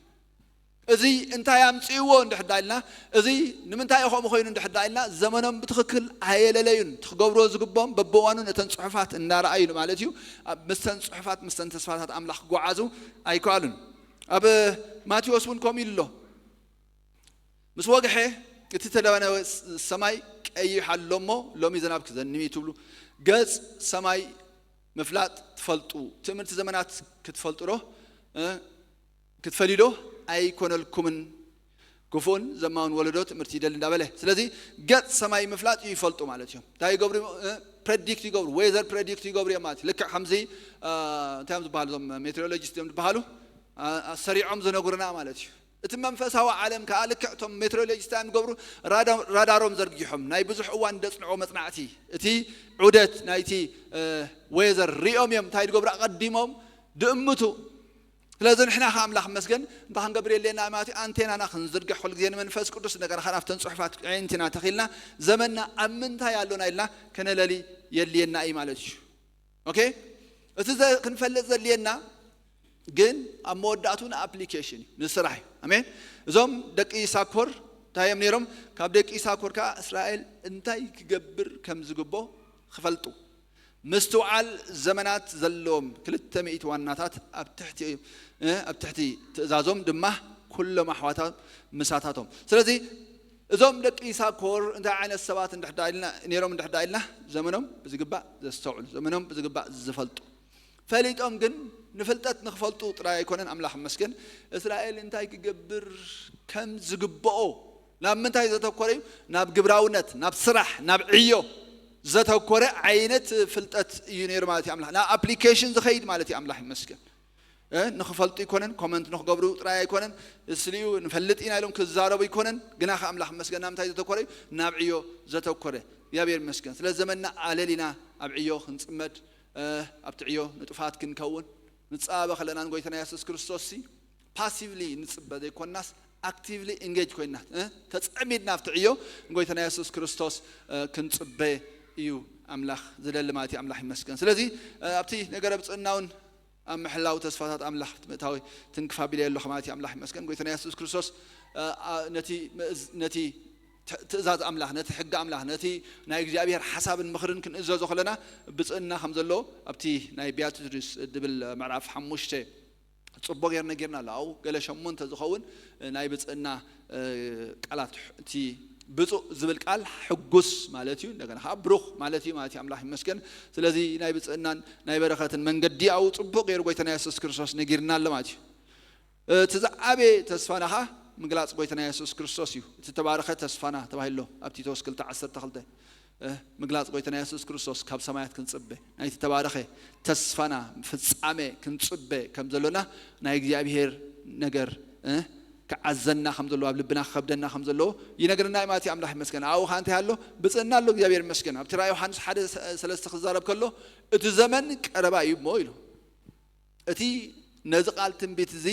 እዚ እንታይ ኣምፅእዎ እንድሕር ዳ ኢልና፣ እዚ ንምንታይ እዩ ከምኡ ኮይኑ እንድሕር ዳ ኢልና፣ ዘመኖም ብትኽክል ኣየለለዩን። እቲ ክገብርዎ ዝግብኦም በብእዋኑ ነተን ፅሑፋት እናረኣዩ ማለት እዩ። ኣብ- ምስተን ፅሑፋት፣ ምስተን ተስፋታት ኣምላኽ ክጓዓዙ ኣይከኣሉን። ኣብ ማቴዎስ እውን ከምኡ ኢሉ ኣሎ። ምስ ወግሐ እቲ ተደበነ ሰማይ ቀይሕ ኣሎ እሞ፣ ሎሚ ዝናብ ክዘንብ እዩ ትብሉ። ገጽ ሰማይ ምፍላጥ ትፈልጡ፣ ትእምርቲ ዘመናት ክትፈልጡ ዶ? እ? ክትፈልዩ ዶ ኣይኮነልኩምን? ክፉእን ዘማውን ወለዶ ትእምርቲ ይደሊ እንዳበለ። ስለዚ ገጽ ሰማይ ምፍላጥ ይፈልጡ ማለት እዮም። እንታይ ይገብሩ? እ? ፕረዲክት ይገብሩ፣ ዌዘር ፕረዲክት ይገብሩ እዮም ማለት እዩ። ልክዕ ከምዚ፣ እ፣ እንታይ እዮም ዝበሃሉ? እዞም ሜትሮሎጂስት እዮም ዝበሃሉ። እ፣ ሰሪዖም ዝነግሩና ማለት እዩ። እቲ መንፈሳዊ ዓለም ከኣ ልክዕ እቶም ሜትሮሎጂስት እንታይ እዮም ዝገብሩ? ራዳ-፣ ራዳሮም ዘርጊሖም ናይ ብዙሕ እዋን ደጽንዖ መጽናዕቲ፣ እቲ ዑደት ናይቲ፣ እ፣ ዌዘር ሪኦም እዮም እንታይ ዝገብሩ? ኣቐዲሞም ድእምቱ። ስለዚ ንሕና ከ ኣምላኽ መስገን እንታይ ክንገብር የድልየና ማለት እዩ? ኣንቴናና ክንዝርግሕ ኩሉ ግዜ ንመንፈስ ቅዱስ እንደገና ከኣ ናብተን ጽሑፋት ኣዒንትና ተኺልና ዘመንና ኣብ ምንታይ ኣሎና ኢልና ከነለሊ የድልየና እዩ ማለት እዩ። ኦኬ? እቲ ዘ-፣ ክንፈልጥ ዘድልየና ግን ኣብ መወዳእቱ ንኣፕሊኬሽን እዩ፣ ንስራሕ እዩ። ኣሜን። እዞም ደቂ ይሳኮር እንታይ እዮም ነይሮም? ካብ ደቂ ይሳኮር ከኣ እስራኤል እንታይ ክገብር ከም ዝግቦ ክፈልጡ፣ ምስትውዓል ዘመናት ዘለዎም ክልተ ሚእቲ ዋናታት ኣብ ትሕቲ፣ እ፣ ኣብ ትሕቲ ትእዛዞም ድማ ኩሎም ኣሕዋታ ምሳታቶም። ስለዚ እዞም ደቂ ይሳኮር እንታይ ዓይነት ሰባት እንድሕዳ ኢልና፣ ነይሮም እንድሕዳ ኢልና፣ ዘመኖም ብዝግባእ ዘስተውዕሉ፣ ዘመኖም ብዝግባእ ዝፈልጡ፣ ፈሊጦም ግን ንፍልጠት ንክፈልጡ ጥራይ ኣይኮነን፣ ኣምላኽ ይመስገን፣ እስራኤል እንታይ ክገብር ከም ዝግብኦ ናብ ምንታይ ዘተኮረ እዩ? ናብ ግብራውነት፣ ናብ ስራሕ፣ ናብ ዕዮ ዘተኮረ ዓይነት ፍልጠት እዩ ነይሩ ማለት እዩ። ኣምላኽ ናብ ኣፕሊኬሽን ዝኸይድ ማለት እዩ። ኣምላኽ ይመስገን። እ፣ ንኽፈልጡ ኣይኮነን፣ ኮመንት ንኽገብሩ ጥራይ ኣይኮነን፣ እስሊኡ ንፈልጥ ኢና ኢሎም ክዛረቡ ኣይኮነን። ግና ከ ኣምላኽ ይመስገን ናብ ምንታይ ዘተኮረ እዩ? ናብ ዕዮ ዘተኮረ። እግዚኣብሔር ይመስገን። ስለ ዘመንና ኣለሊና ኣብ ዕዮ ክንጽመድ፣ እ፣ ኣብቲ ዕዮ ንጡፋት ክንከውን ንጻበ ከለና ንጎይታና የሱስ ክርስቶስ ሲ ፓሲቭሊ ንጽበ ዘይኮናስ ኣክቲቭሊ ኢንጌጅ ኮይና፣ እ፣ ተጸሚድና ኣብቲ ዕዮ ንጎይታና የሱስ ክርስቶስ፣ እ፣ ክንጽበ እዩ ኣምላኽ ዝደሊ ማለት እዩ። ኣምላኽ ይመስገን። ስለዚ፣ እ፣ ኣብቲ ነገረ ብጽእና እውን ኣብ ምሕላው ተስፋታት ኣምላኽ ምእታዊ ትንክፍ ኣቢለ ኣለኹ ማለት እዩ። ኣምላኽ ይመስገን። ጎይታና የሱስ ክርስቶስ፣ እ፣ ኣ-፣ ነቲ ምእዝ-፣ ነቲ ት-፣ ትእዛዝ ኣምላኽ፣ ነቲ ሕጊ ኣምላኽ፣ ነቲ ናይ እግዚኣብሔር ሓሳብን ምኽርን ክንእዘዞ ከለና ብጽእና ከም ዘሎ ኣብቲ ናይ ቢያትሪስ ድብል ምዕራፍ ሓሙሽተ ጽቡቕ ጌርና ጌርና ኣሎ። ኣብኡ ገለ ሸሞንተ ዝኸውን ናይ ብጽእና፣ እ፣ ቃላት እቲ ብፁዕ ዝብል ቃል ሕጉስ ማለት እዩ። እንደገና ከዓ ብሩኽ ማለት እዩ ማለት እዩ። ኣምላኽ ይመስገን። ስለዚ ናይ ብፅዕናን ናይ በረኸትን መንገዲ ኣብኡ ፅቡቕ ገይሩ ጎይታና የሱስ ክርስቶስ ነጊርና ኣሎ ማለት እዩ። እቲ ዝዓበየ ተስፋና ከዓ ምግላፅ ጎይታና የሱስ ክርስቶስ እዩ። እቲ ተባረኸ ተስፋና ተባሂሎ ኣብ ቲቶስ ክልተ ዓሰርተ ክልተ ምግላፅ ጎይታና የሱስ ክርስቶስ ካብ ሰማያት ክንፅበ ናይቲ ተባረኸ ተስፋና ፍጻሜ ክንፅበ ከም ዘሎና ናይ እግዚኣብሔር ነገር ክዓዘና ከም ዘለዎ ኣብ ልብና ክኸብደና ከም ዘለዎ ይነግርና እዩ ማለት እዩ። ኣምላኽ ይመስገን። ኣብኡ ከዓ እንታይ ኣሎ? ብፅዕና ኣሎ። እግዚኣብሔር ይመስገን። ኣብቲ ራእይ ዮሃንስ ሓደ ሰለስተ ክዛረብ ከሎ እቲ ዘመን ቀረባ እዩ እሞ ኢሉ እቲ ነዚ ቃል ትንቢት እዚ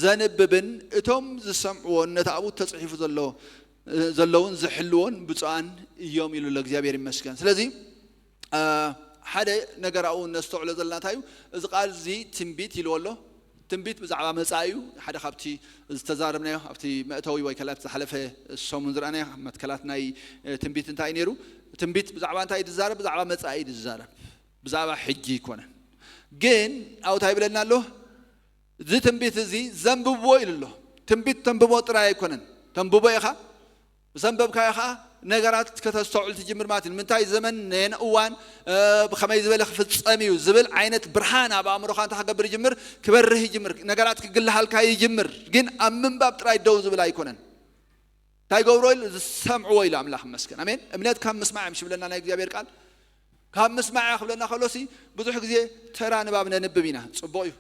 ዘንብብን እቶም ዝሰምዕዎን ነቲ ኣብኡ ተፅሒፉ ዘሎ ዘለውን ዝሕልዎን ብፁዓን እዮም ኢሉ ኣሎ። እግዚኣብሔር ይመስገን። ስለዚ ሓደ ነገር ኣብኡ ነስተውዕሎ ዘለና እንታይ እዩ? እዚ ቃል እዚ ትንቢት ኢልዎ ኣሎ። ትንቢት ብዛዕባ መጻኢ እዩ። ሓደ ካብቲ ዝተዛረብናዮ ኣብቲ መእተዊ ወይ ከላ ኣብቲ ዝሓለፈ ሰሙን ዝረኣናዮ መትከላት ናይ ትንቢት እንታይ እዩ ነይሩ? ትንቢት ብዛዕባ እንታይ እዩ ዝዛረብ? ብዛዕባ መጻኢ እዩ ዝዛረብ። ብዛዕባ ሕጂ ኣይኮነን። ግን ኣብኡ እንታይ ይብለና ኣሎ? እዚ ትንቢት እዚ ዘንብብዎ ኢሉ ኣሎ። ትንቢት ተንብቦ ጥራይ ኣይኮነን። ተንብቦ ኢኻ፣ ዘንበብካዮ ኸዓ ነገራት ከተስተውዕል ትጅምር ማለት እዩ። ንምንታይ ዘመን ነየን እዋን ብኸመይ ዝበለ ክፍጸም እዩ ዝብል ዓይነት ብርሃን ኣብ ኣእምሮኻ እንታይ ክገብር ይጅምር? ክበርህ ይጅምር። ነገራት ክግልሃልካ ይጅምር። ግን ኣብ ምንባብ ጥራይ ደው ዝብል ኣይኮነን። እንታይ ገብሮ ኢሉ ዝሰምዕዎ ኢሉ ኣምላኽ ይመስገን። ኣሜን። እምነት ካብ ምስማዕ እዮም ሽብለና ናይ እግዚኣብሔር ቃል። ካብ ምስማዕ እያ ክብለና ከሎሲ ብዙሕ ግዜ ተራ ንባብ ነንብብ ኢና። ጽቡቕ እዩ።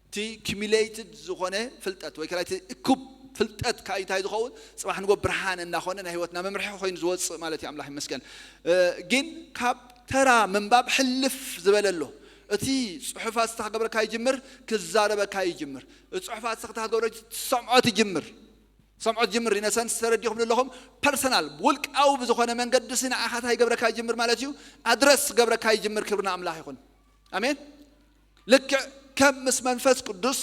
እቲ ኪሚሌትድ ዝኾነ ፍልጠት ወይ ከላይ እቲ እኩብ ፍልጠት ካብ እንታይ ዝኸውን? ጽባሕ ንጎ ብርሃን እናኾነ ናይ ህይወትና መምርሒ ኮይኑ ዝወፅእ ማለት እዩ። ኣምላኽ ይመስገን። ግን ካብ ተራ ምንባብ ሕልፍ ዝበለ ኣሎ። እቲ ጽሑፋት ስታ ክገብረካ ይጅምር፣ ክዛረበካ ይጅምር። እቲ ጽሑፋት ስታ ክትገብረ ትሰምዖ ትጅምር። ሰምዖ ትጅምር። ኢነሰንስ ተረዲኹም ኣለኹም። ፐርሰናል ውልቃዊ ብዝኾነ መንገዲ ሲ ንዓኻ እንታይ ይገብረካ ይጅምር ማለት እዩ? ኣድረስ ገብረካ ይጅምር። ክብርና ኣምላኽ ይኹን። ኣሜን። ልክዕ ከም ምስ መንፈስ ቅዱስ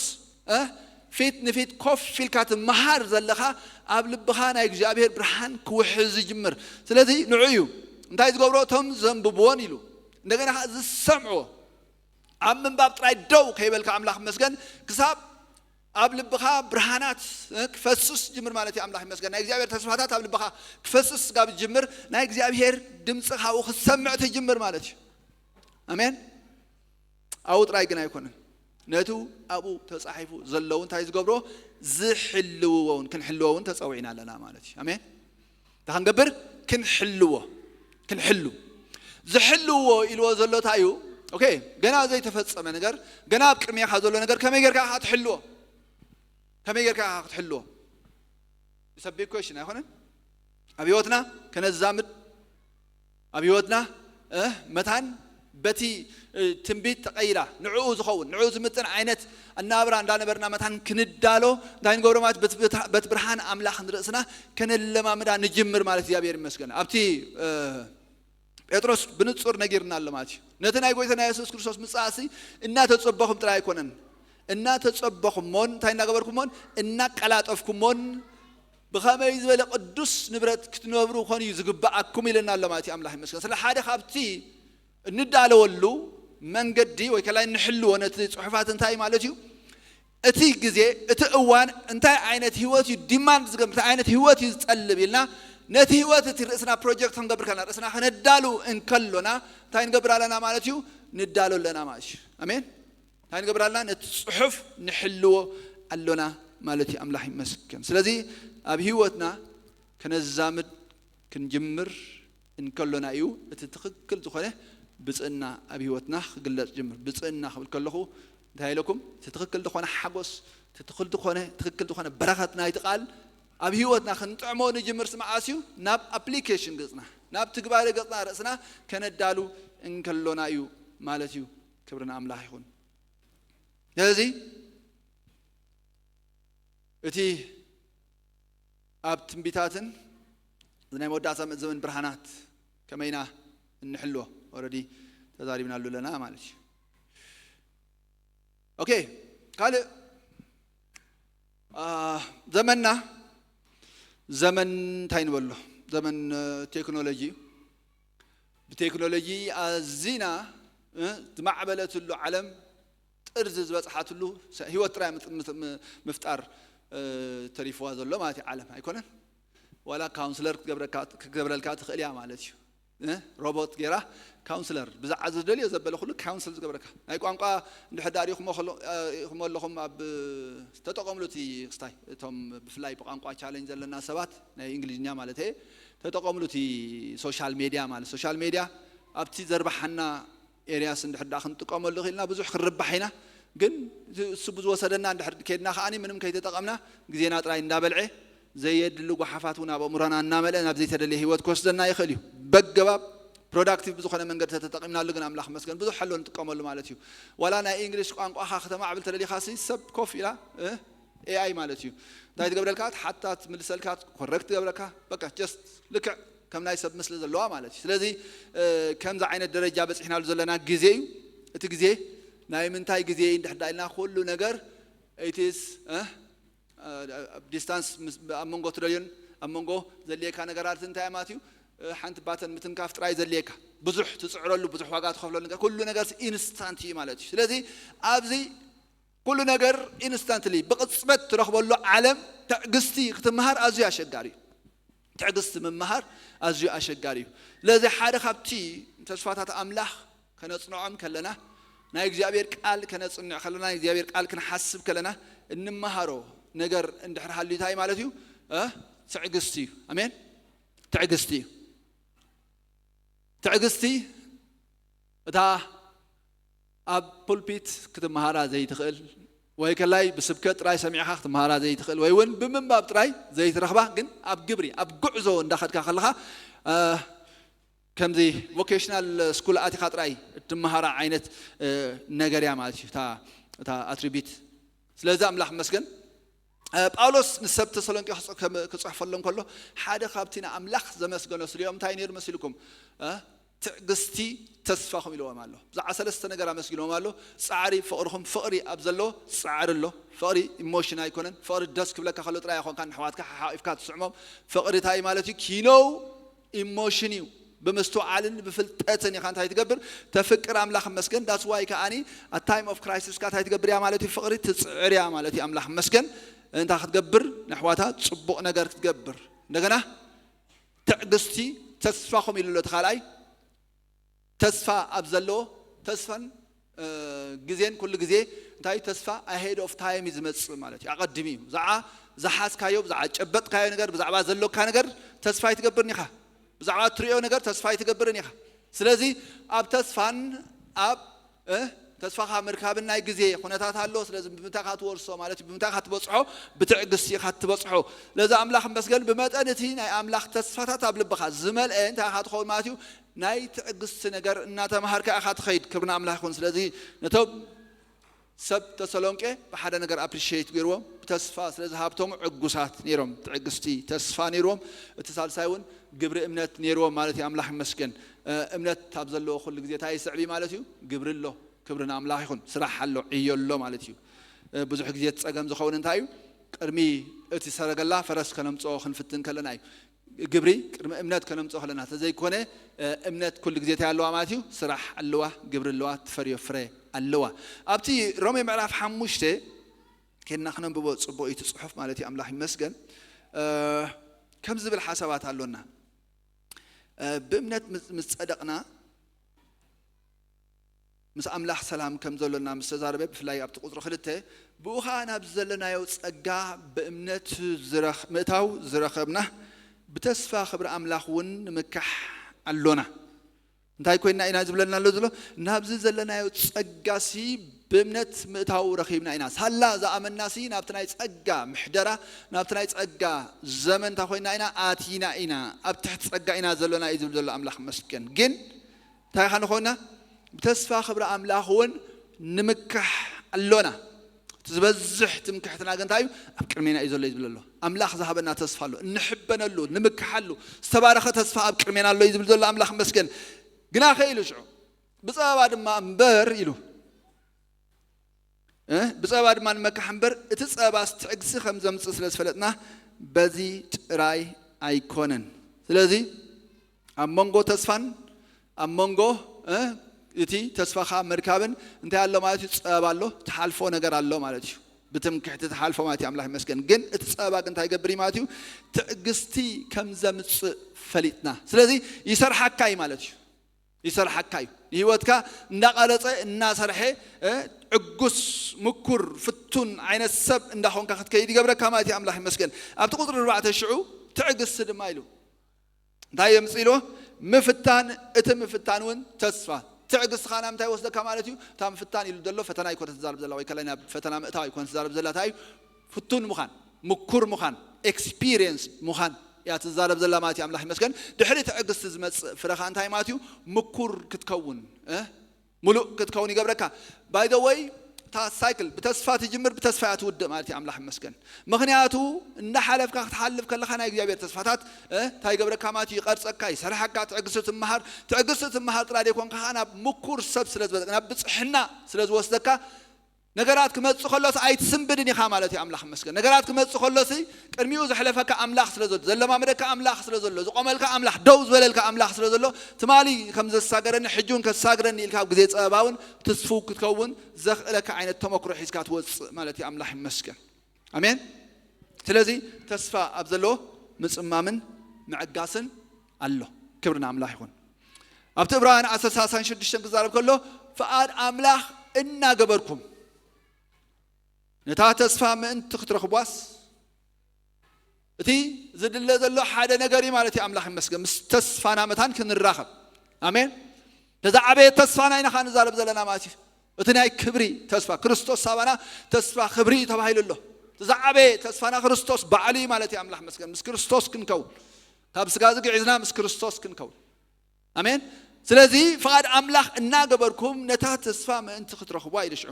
ፊት ንፊት ኮፍ ኢልካ ትመሃር ዘለኻ ኣብ ልብኻ ናይ እግዚኣብሔር ብርሃን ክውሕዝ ይጅምር። ስለዚ ንዑ እዩ እንታይ ዝገብሮ? እቶም ዘንብብዎን ኢሉ እንደገና ከዓ ዝሰምዕዎ ኣብ ምንባብ ጥራይ ደው ከይበልካ ኣምላኽ መስገን ክሳብ ኣብ ልብኻ ብርሃናት ክፈስስ ጅምር ማለት እዩ። ኣምላኽ ይመስገን። ናይ እግዚኣብሔር ተስፋታት ኣብ ልብኻ ክፈስስ ጋብ ጅምር ናይ እግዚኣብሔር ድምፂ ካብኡ ክትሰምዕ ትጅምር ማለት እዩ። ኣሜን። ኣብኡ ጥራይ ግን ኣይኮነን። ነቱ ኣብኡ ተፃሒፉ ዘለዉ እንታይ ዝገብሮ? ዝሕልውዎ እውን ክንሕልዎ እውን ተፀዊዕና ኣለና ማለት እዩ። ኣሜን። እንታይ ክንገብር? ክንሕልዎ። ክንሕሉ። ዝሕልዎ ኢልዎ ዘሎ እንታይ እዩ? ኦኬ፣ ገና ዘይተፈጸመ ነገር፣ ገና ኣብ ቅድሜኻ ዘሎ ነገር ከመይ ጌርካ ኢኻ ክትሕልዎ? ከመይ ጌርካ ኢኻ ክትሕልዎ? It's a big question ኣይኮነን? ኣብ ህይወትና ከነዛምድ ኣብ ህይወትና መታን በቲ ትንቢት ተቐይራ ንዕኡ ዝኸውን ንዕኡ ዝምጥን ዓይነት ኣናብራ እንዳነበርና መታን ክንዳሎ እንታይ ንገብሮ ማለት በቲ ብርሃን ኣምላኽ ንርእስና ከነለማምዳ ንጅምር ማለት እግዚኣብሔር ይመስገን። ኣብቲ ጴጥሮስ ብንጹር ነጊርና ኣሎ ማለት እዩ። ነቲ ናይ ጎይታና የሱስ ክርስቶስ ምጽኣሲ እናተጸበኹም ጥራይ ኣይኮነን፣ እናተጸበኹሞን እንታይ እናገበርኩሞን እናቀላጠፍኩሞን ብኸመይ ዝበለ ቅዱስ ንብረት ክትነብሩ ኮን እዩ ዝግብኣኩም ኢለና ኣሎ ማለት እዩ። ኣምላኽ ይመስገን። ስለ ሓደ ካብቲ እንዳለወሉ መንገዲ ወይ ከላይ እንሕልዎ ነቲ ጽሑፋት እንታይ ማለት እዩ? እቲ ግዜ እቲ እዋን እንታይ ዓይነት ህይወት እዩ ዲማንድ ዝገብር እንታይ ዓይነት ህይወት እዩ ዝጠልብ ኢልና ነቲ ህይወት እቲ ርእስና ፕሮጀክት ክንገብር ከለና ርእስና ከነዳሉ እንከሎና እንታይ ንገብር ኣለና ማለት እዩ? ንዳሎ ኣለና ማለት እዩ። ኣሜን። እንታይ ንገብር ኣለና? ነቲ ጽሑፍ ንሕልዎ ኣሎና ማለት እዩ። ኣምላኽ ይመስገን። ስለዚ ኣብ ህይወትና ከነዛምድ ክንጅምር እንከሎና እዩ እቲ ትኽክል ዝኾነ ብፅእና ኣብ ህይወትና ክግለፅ ጅምር። ብፅእና ክብል ከለኹ እንታይ ኢለኩም? እቲ ትኽክል ዝኾነ ሓጎስ፣ እቲ ትኽክል ዝኾነ ትኽክል ዝኾነ በረኸት ናይቲ ቃል ኣብ ህይወትና ክንጥዕሞ ንጅምር ስምዓስ እዩ ናብ ኣፕሊኬሽን ገፅና ናብ ትግባረ ገፅና ርእስና ከነዳሉ እንከሎና እዩ ማለት እዩ። ክብሪ ንኣምላኽ ይኹን። ስለዚ እቲ ኣብ ትንቢታትን ናይ መወዳእታ ዘመን ብርሃናት ከመይና እንሕልዎ ኦረዲ ተዛሪብናሉ ኣለና ማለት እዩ። ኦኬ፣ ካልእ ዘመንና ዘመን እንታይ ንበሎ? ዘመን ቴክኖሎጂ እዩ። ብቴክኖሎጂ ኣዚና ዝማዕበለትሉ ዓለም ጥርዚ ዝበፅሓትሉ ህይወት ጥራይ ምፍጣር ተሪፍዋ ዘሎ ማለት እዩ ዓለም ኣይኮነን። ዋላ ካውንስለር ክትገብረካ ክትገብረልካ ትኽእል እያ ማለት እዩ። እ? ሮቦት ጌራ ካውንስለር ብዛዕባ ዝደልዮ ዘበለ ኩሉ ካውንስል ዝገብረካ። ናይ ቋንቋ እንድሕር ዳኣ ሪኢኹሞ ከሎ- እ፣ ሪኢኹሞ ኣለኹም ኣብ ተጠቐምሉ እቲ ክስታይ እቶም ብፍላይ ብቋንቋ ቻሌንጅ ዘለና ሰባት ናይ እንግሊዝኛ ማለት እየ ተጠቐምሉ እቲ ሶሻል ሜድያ ማለት ሶሻል ሜድያ ኣብቲ ዘርባሓና ኤርያስ እንድሕር ዳኣ ክንጥቀመሉ ክኢልና ብዙሕ ክንርባሕ ኢና። ግን እሱ ብዝወሰደና እንድሕር ከድና ከዓኒ ምንም ከይተጠቐምና ግዜና ጥራይ እንዳበልዐ ዘየድሊ ጓሓፋት እውን ኣብ ኣእምሮና እናመልአ ናብ ዘይተደልየ ህይወት ክወስደና ይኽእል እዩ። በገባብ ፕሮዳክቲቭ ብዝኾነ መንገዲ ተተጠቂምናሉ ግን ኣምላኽ መስገን ብዙሕ ኣሎ ንጥቀመሉ ማለት እዩ። ዋላ ናይ እንግሊሽ ቋንቋኻ ከተማዕብል ተደሊኻ ሲ ሰብ ኮፍ ኢላ ኤኣይ ማለት እዩ እንታይ ትገብረልካ ሓታ ትምልሰልካ ኮረክት ትገብረካ በቃ ጀስት ልክዕ ከም ናይ ሰብ ምስሊ ዘለዋ ማለት እዩ። ስለዚ ከምዚ ዓይነት ደረጃ በፂሕናሉ ዘለና ግዜ እዩ። እቲ ግዜ ናይ ምንታይ ግዜ እዩ እንድሕር ዳኢልና ኩሉ ነገር ኢትስ ዲስታንስ ኣብ መንጎ ትደልዮን ኣብ መንጎ ዘድልየካ ነገራት እንታይ ማለት እዩ? ሓንቲ ባተን ምትንካፍ ጥራይ ዘድልየካ ብዙሕ ትፅዕረሉ ብዙሕ ዋጋ ትኸፍለሉ ነገር ኩሉ ነገር ኢንስታንት እዩ ማለት እዩ። ስለዚ ኣብዚ ኩሉ ነገር ኢንስታንትሊ ብቕፅበት ትረኽበሉ ዓለም ትዕግስቲ ክትመሃር ኣዝዩ ኣሸጋሪ እዩ። ትዕግስቲ ምምሃር ኣዝዩ ኣሸጋሪ እዩ። ስለዚ ሓደ ካብቲ ተስፋታት ኣምላኽ ከነፅንዖም ከለና ናይ እግዚኣብሔር ቃል ከነፅንዕ ከለና ናይ እግዚኣብሔር ቃል ክንሓስብ ከለና እንመሃሮ ነገር እንድሕር ሃልዩ እንታይ ማለት እዩ? እ? ትዕግስቲ እዩ። ኣሜን። ትዕግስቲ እዩ። ትዕግስቲ እታ ኣብ ፑልፒት ክትመሃራ ዘይትኽእል ወይ ከላይ ብስብከት ጥራይ ሰሚዕኻ ክትመሃራ ዘይትኽእል ወይ እውን ብምንባብ ጥራይ ዘይትረኽባ ግን ኣብ ግብሪ ኣብ ጉዕዞ እንዳኸድካ ከለኻ ከምዚ ቮኬሽናል ስኩል ኣቲኻ ጥራይ እትመሃራ ዓይነት ነገር እያ ማለት እዩ እታ ኣትሪቢት። ስለዚ ኣምላኽ መስገን ጳውሎስ ንሰብ ተሰሎንቄ ክጽሕፈሎም ከሎ ሓደ ካብቲ ንኣምላኽ ዘመስገኖ ስልኦም እንታይ ነይሩ መሲልኩም? ትዕግስቲ ተስፋኹም ኢልዎም ኣሎ። ብዛዕባ ሰለስተ ነገር ኣመስጊኖም ኣሎ። ጻዕሪ ፍቕርኹም ፍቕሪ ኣብ ዘሎ ጻዕሪ ኣሎ። ፍቕሪ ኢሞሽን ኣይኮነን። ፍቕሪ ደስ ክብለካ ከሎ ጥራይ ኣይኮንካ ንሕዋትካ ሓሓቂፍካ ትስዕሞም። ፍቕሪ እንታይ ማለት እዩ? ኪነው ኢሞሽን እዩ። ብምስትውዓልን ብፍልጠትን ኢኻ እንታይ ትገብር? ተፍቅር ኣምላኽ መስገን that's why ከዓኒ at time of crisis ካ እንታይ ትገብር እያ ማለት እዩ? ፍቕሪ ትጽዕር እያ ማለት እዩ። ኣምላኽ መስገን እንታይ ክትገብር? ንኣሕዋታ ጽቡቕ ነገር ክትገብር። እንደገና ትዕግስቲ ተስፋኹም ኢሉ ኣሎ እቲ ካልኣይ ተስፋ ኣብ ዘለዎ ተስፋን ግዜን ኩሉ ግዜ እንታይ ተስፋ ኣሄድ ኦፍ ታይም እዩ ዝመፅእ ማለት እዩ። ኣቐድሚ እዩ። ብዛዕባ ዝሓዝካዮ ብዛዕባ ጨበጥካዮ ነገር ብዛዕባ ዘሎካ ነገር ተስፋ ኣይትገብርን ኢኻ። ብዛዕባ እትሪኦ ነገር ተስፋ ኣይትገብርን ኢኻ። ስለዚ ኣብ ተስፋን ኣብ ተስፋኻ ምርካብን ናይ ግዜ ኩነታት ኣሎ። ስለዚ ብምንታይ ካ ትወርሶ ማለት እዩ ብምንታይ ካ ትበፅሖ? ብትዕግስቲ ኢኻ ትበፅሖ። ስለዚ ኣምላኽ መስገን ብመጠን እቲ ናይ ኣምላኽ ተስፋታት ኣብ ልብኻ ዝመልአ እንታይ ካ ትኸውን ማለት እዩ ናይ ትዕግስቲ ነገር እናተምሃርካ ኢኻ ትኸይድ። ክብሪ ንኣምላኽ ይኹን። ስለዚ ነቶም ሰብ ተሰሎንቄ ብሓደ ነገር ኣፕሪሺየት ገይርዎም ብተስፋ ስለ ዝሃብቶም ዕጉሳት ነይሮም። ትዕግስቲ ተስፋ ነይርዎም። እቲ ሳልሳይ እውን ግብሪ እምነት ነይርዎም ማለት እዩ። ኣምላኽ ይመስገን። እምነት ኣብ ዘለዎ ኩሉ ግዜ እንታይ ይስዕብ ማለት እዩ? ግብሪ ኣሎ። ክብሪ ንኣምላኽ ይኹን። ስራሕ ኣሎ፣ ዕዮ ኣሎ ማለት እዩ። ብዙሕ ግዜ እቲ ጸገም ዝኸውን እንታይ እዩ? ቅድሚ እቲ ሰረገላ ፈረስ ከነምጽኦ ክንፍትን ከለና እዩ። ግብሪ ቅድሚ እምነት ከነምፅኦ ከለና ተዘይኮነ እምነት ኩሉ ግዜ እንታይ ኣለዋ ማለት እዩ? ስራሕ ኣለዋ፣ ግብሪ ኣለዋ፣ ትፈርዮ ፍረ ኣለዋ። ኣብቲ ሮሜ ምዕራፍ ሓሙሽተ ኬድና ክነንብቦ ፅቡቅ እዩ እቲ ፅሑፍ ማለት እዩ። ኣምላኽ ይመስገን። ከም ዝብል ሓሳባት ኣሎና። ብእምነት ምስ ጸደቕና ምስ ኣምላኽ ሰላም ከም ዘሎና ምስ ተዛረበ ብፍላይ ኣብቲ ቁፅሪ ክልተ ብኡ ኸዓ ናብ ዘለናዮ ጸጋ ብእምነት ምእታው ዝረኸብና ብተስፋ ክብሪ ኣምላኽ እውን ንምካሕ ኣሎና። እንታይ ኮይንና ኢና ዝብለና ኣሎ ዘሎ? ናብዚ ዘለናዮ ጸጋሲ ብእምነት ምእታው ረኺብና ኢና። ሳላ ዝኣመንናሲ ናብቲ ናይ ጸጋ ምሕደራ ናብቲ ናይ ጸጋ ዘመን እንታይ ኮይንና ኢና ኣቲና ኢና። ኣብ ትሕቲ ጸጋ ኢና ዘሎና እዩ ዝብል ዘሎ ኣምላኽ መስገን። ግን እንታይ ኻ ንኾና ብተስፋ ክብሪ ኣምላኽ እውን ንምካሕ ኣሎና። እቲ ዝበዝሕ ትምክሕትና ግን እንታይ እዩ? ኣብ ቅድሜና እዩ ዘሎ እዩ ዝብል ኣሎ። ኣምላኽ ዝሃበና ተስፋ ኣሎ፣ እንሕበነሉ፣ ንምክሓሉ ዝተባረኸ ተስፋ ኣብ ቅድሜና ኣሎ እዩ ዝብል ዘሎ ኣምላኽ መስገን። ግና ከ ኢሉ ሽዑ ብፀበባ ድማ እምበር ኢሉ ብፀባ ድማ ንመካሕ እምበር እቲ ፀባስ ትዕግሲ ከም ዘምፅእ ስለ ዝፈለጥና በዚ ጥራይ ኣይኮነን። ስለዚ ኣብ መንጎ ተስፋን ኣብ መንጎ እቲ ተስፋኻ ምርካብን እንታይ ኣሎ ማለት እዩ? ፀበባ ኣሎ፣ ትሓልፎ ነገር ኣሎ ማለት እዩ። ብትምክሕቲ ትሓልፎ ማለት እዩ። ኣምላኽ ይመስገን። ግን እቲ ጸበባ ግን እንታይ ይገብር እዩ ማለት እዩ? ትዕግስቲ ከም ዘምጽእ ፈሊጥና። ስለዚ ይሰርሓካ እዩ ማለት እዩ። ይሰርሓካ እዩ። ንህይወትካ እንዳቐረጸ እናሰርሐ፣ እ፣ ዕጉስ፣ ምኩር፣ ፍቱን ዓይነት ሰብ እንዳኾንካ ክትከይድ ይገብረካ ማለት እዩ። ኣምላኽ ይመስገን። ኣብቲ ቁጽሪ ኣርባዕተ ሽዑ ትዕግስቲ ድማ ኢሉ እንታይ የምጽእ ኢልዎ? ምፍታን፣ እቲ ምፍታን እውን ተስፋ። ትዕግስቲ ኸኣ ናብ ምንታይ ይወስደካ ማለት እዩ? እታ ምፍታን ኢሉ ዘሎ ፈተና ኣይኮነ ትዛረብ ዘላ፣ ወይ ከላይ ናብ ፈተና ምእታው ኣይኮነ ትዛረብ ዘላ። እንታይ እዩ? ፍቱን ምዃን፣ ምኩር ምዃን፣ ኤክስፒሪየንስ ምዃን እያ ትዛረብ ዘላ ማለት እዩ። ኣምላኽ ይመስገን። ድሕሪ ትዕግስቲ ዝመጽእ ፍረ ኸኣ እንታይ ማለት እዩ? ምኩር ክትከውን፣ እ? ምሉእ ክትከውን ይገብረካ። ባይ ዘ ወይ፣ እታ ሳይክል ብተስፋ ትጅምር፣ ብተስፋ እያ ትውድእ ማለት እዩ። ኣምላኽ ይመስገን። ምኽንያቱ እንዳሓለፍካ ክትሓልፍ ከለኻ ናይ እግዚኣብሔር ተስፋታት፣ እ፣ እንታይ ይገብረካ ማለት እዩ? ይቐርጸካ፣ ይሰርሓካ። ትዕግስቲ ትመሃር፣ ትዕግስቲ ትመሃር ጥራይ ዘይኮንካ ኸኣ ናብ ምኩር ሰብ ስለ ዝበለካ፣ ናብ ብጽሕና ስለ ዝወስደካ፣ ነገራት ክመጽእ ከሎስ ኣይትስንብድን ኢኻ ማለት እዩ። ኣምላኽ ይመስገን። ነገራት ክመጽእ ከሎሲ ቅድሚኡ ዘሕለፈካ ኣምላኽ ስለ ዘሎ፣ ዘለማመደካ ኣምላኽ ስለ ዘሎ፣ ዝቆመልካ ኣምላኽ፣ ደው ዝበለልካ ኣምላኽ ስለ ዘሎ፣ ትማሊ ከም ዘሳገረኒ ሕጂ እውን ከሳግረኒ ኢልካ ኣብ ግዜ ጸበባ እውን ትስፉው ክትከውን ዘኽእለካ ዓይነት ተመክሮ ሒዝካ ትወጽእ ማለት እዩ። ኣምላኽ ይመስገን። ኣሜን። ስለዚ ተስፋ ኣብ ዘለዎ ምጽማምን ምዕጋስን ኣሎ። ክብሪ ንኣምላኽ ይኹን። ኣብቲ ዕብራውያን ዓሰርተ ሰላሳን ሽዱሽተን ክዛረብ ከሎ፣ ፍቓድ ኣምላኽ እናገበርኩም ነታ ተስፋ ምእንቲ ክትረኽቧስ፣ እቲ ዝድለ ዘሎ ሓደ ነገር እዩ ማለት እዩ። ኣምላኽ ይመስገን። ምስ ተስፋና መታን ክንራኸብ። ኣሜን። ተዛዓበየ ተስፋና ኢና ኸዓ ንዛረብ ዘለና ማለት እዩ። እቲ ናይ ክብሪ ተስፋ፣ ክርስቶስ ሳባና ተስፋ ክብሪ እዩ ተባሂሉ ኣሎ። ተዛዓበየ ተስፋና ክርስቶስ ባዕሉ እዩ ማለት እዩ። ኣምላኽ ይመስገን። ምስ ክርስቶስ ክንከውን፣ ካብ ስጋ እዚ ግዒዝና ምስ ክርስቶስ ክንከውን። ኣሜን። ስለዚ ፍቓድ ኣምላኽ እናገበርኩም ነታ ተስፋ ምእንቲ ክትረኽቧ ኢሉ ሽዑ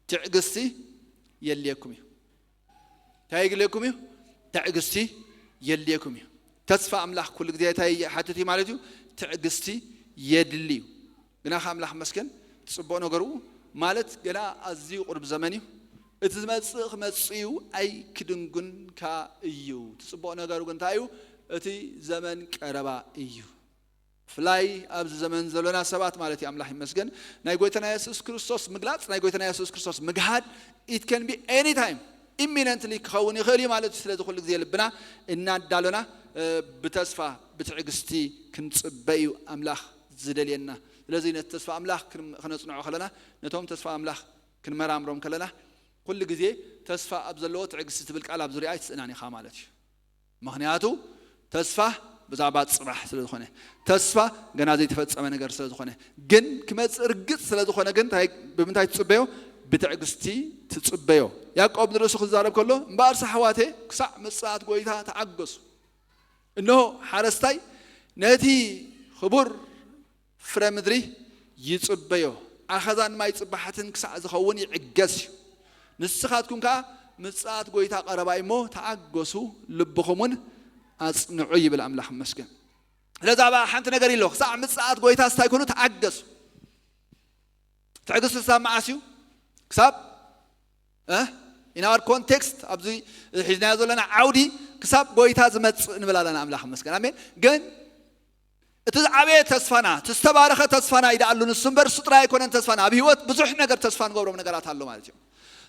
ትዕግስቲ የድልየኩም እዩ። እንታይ የድልየኩም እዩ? ትዕግስቲ የድልየኩም እዩ። ተስፋ ኣምላኽ ኩሉ ግዜ እንታይ ይሓትት እዩ ማለት እዩ? ትዕግስቲ የድሊ እዩ። ግና ከ ኣምላኽ መስገን፣ ጽቡቕ ነገሩ ማለት ገና ኣዝዩ ቁሩብ ዘመን እዩ። እቲ ዝመጽእ ክመጽእ እዩ፣ ኣይክድንጉንካ እዩ። እቲ ጽቡቕ ነገሩ ግን እንታይ እዩ? እቲ ዘመን ቀረባ እዩ። ፍላይ ኣብዚ ዘመን ዘሎና ሰባት ማለት እዩ። ኣምላኽ ይመስገን። ናይ ጎይታና የሱስ ክርስቶስ ምግላጽ፣ ናይ ጎይታና የሱስ ክርስቶስ ምግሃድ፣ it can be any time, imminently ክኸውን ይኽእል እዩ ማለት እዩ። ስለዚ ኩሉ ግዜ ልብና እናዳሎና፣ እ፣ ብተስፋ ብትዕግስቲ ክንጽበ እዩ ኣምላኽ ዝደልየና። ስለዚ ነቲ ተስፋ ኣምላኽ ክን-፣ ክነጽንዖ ከለና፣ ነቶም ተስፋ ኣምላኽ ክንመራምሮም ከለና፣ ኩሉ ግዜ ተስፋ ኣብ ዘለዎ ትዕግስቲ ትብል ቃል ኣብ ዙርያ ኣይትስእናን ኢኻ ማለት እዩ። ምኽንያቱ ተስፋ ብዛዕባ ጽባሕ ስለ ዝኾነ፣ ተስፋ ገና ዘይተፈጸመ ነገር ስለ ዝኾነ፣ ግን ክመጽእ ርግጽ ስለ ዝኾነ ግን እንታይ፣ ብምንታይ ትጽበዮ? ብትዕግስቲ ትጽበዮ። ያዕቆብ ንርእሱ ክዛረብ ከሎ፣ እምበኣርስ ኣሕዋቴ ክሳዕ ምጽኣት ጎይታ ተዓገሱ። እንሆ ሓረስታይ ነቲ ክቡር ፍረ ምድሪ ይጽበዮ፣ ኣኸዛን ማይ ጽባሓትን ክሳዕ ዝኸውን ይዕገስ እዩ። ንስኻትኩም ከኣ ምጽኣት ጎይታ ቀረባ እዩ እሞ ተዓገሱ፣ ልብኹም እውን ኣጽንዑ ይብል ኣምላኽ ይመስገን። ስለዚ ኣብ ሓንቲ ነገር ኢሎ፣ ክሳዕ ምጽኣት ጎይታ ስታይ ኩኑ ተዓገሱ። ትዕግስቲ ክሳብ መዓስ እዩ? ክሳብ፣ እ? In our context፣ ኣብዚ ሒዝናዮ ዘለና ዓውዲ ክሳብ ጎይታ ዝመጽእ ንብል ኣለና። ኣምላኽ ይመስገን። ኣሜን። ግን እቲ ዝዓበየ ተስፋና፣ እቲ ዝተባረኸ ተስፋና እዩ ደኣ ኣሎ። ንሱ እምበር እሱ ጥራይ ኣይኮነን ተስፋና። ኣብ ህይወት ብዙሕ ነገር ተስፋ ንገብሮም ነገራት ኣሎ ማለት እዩ።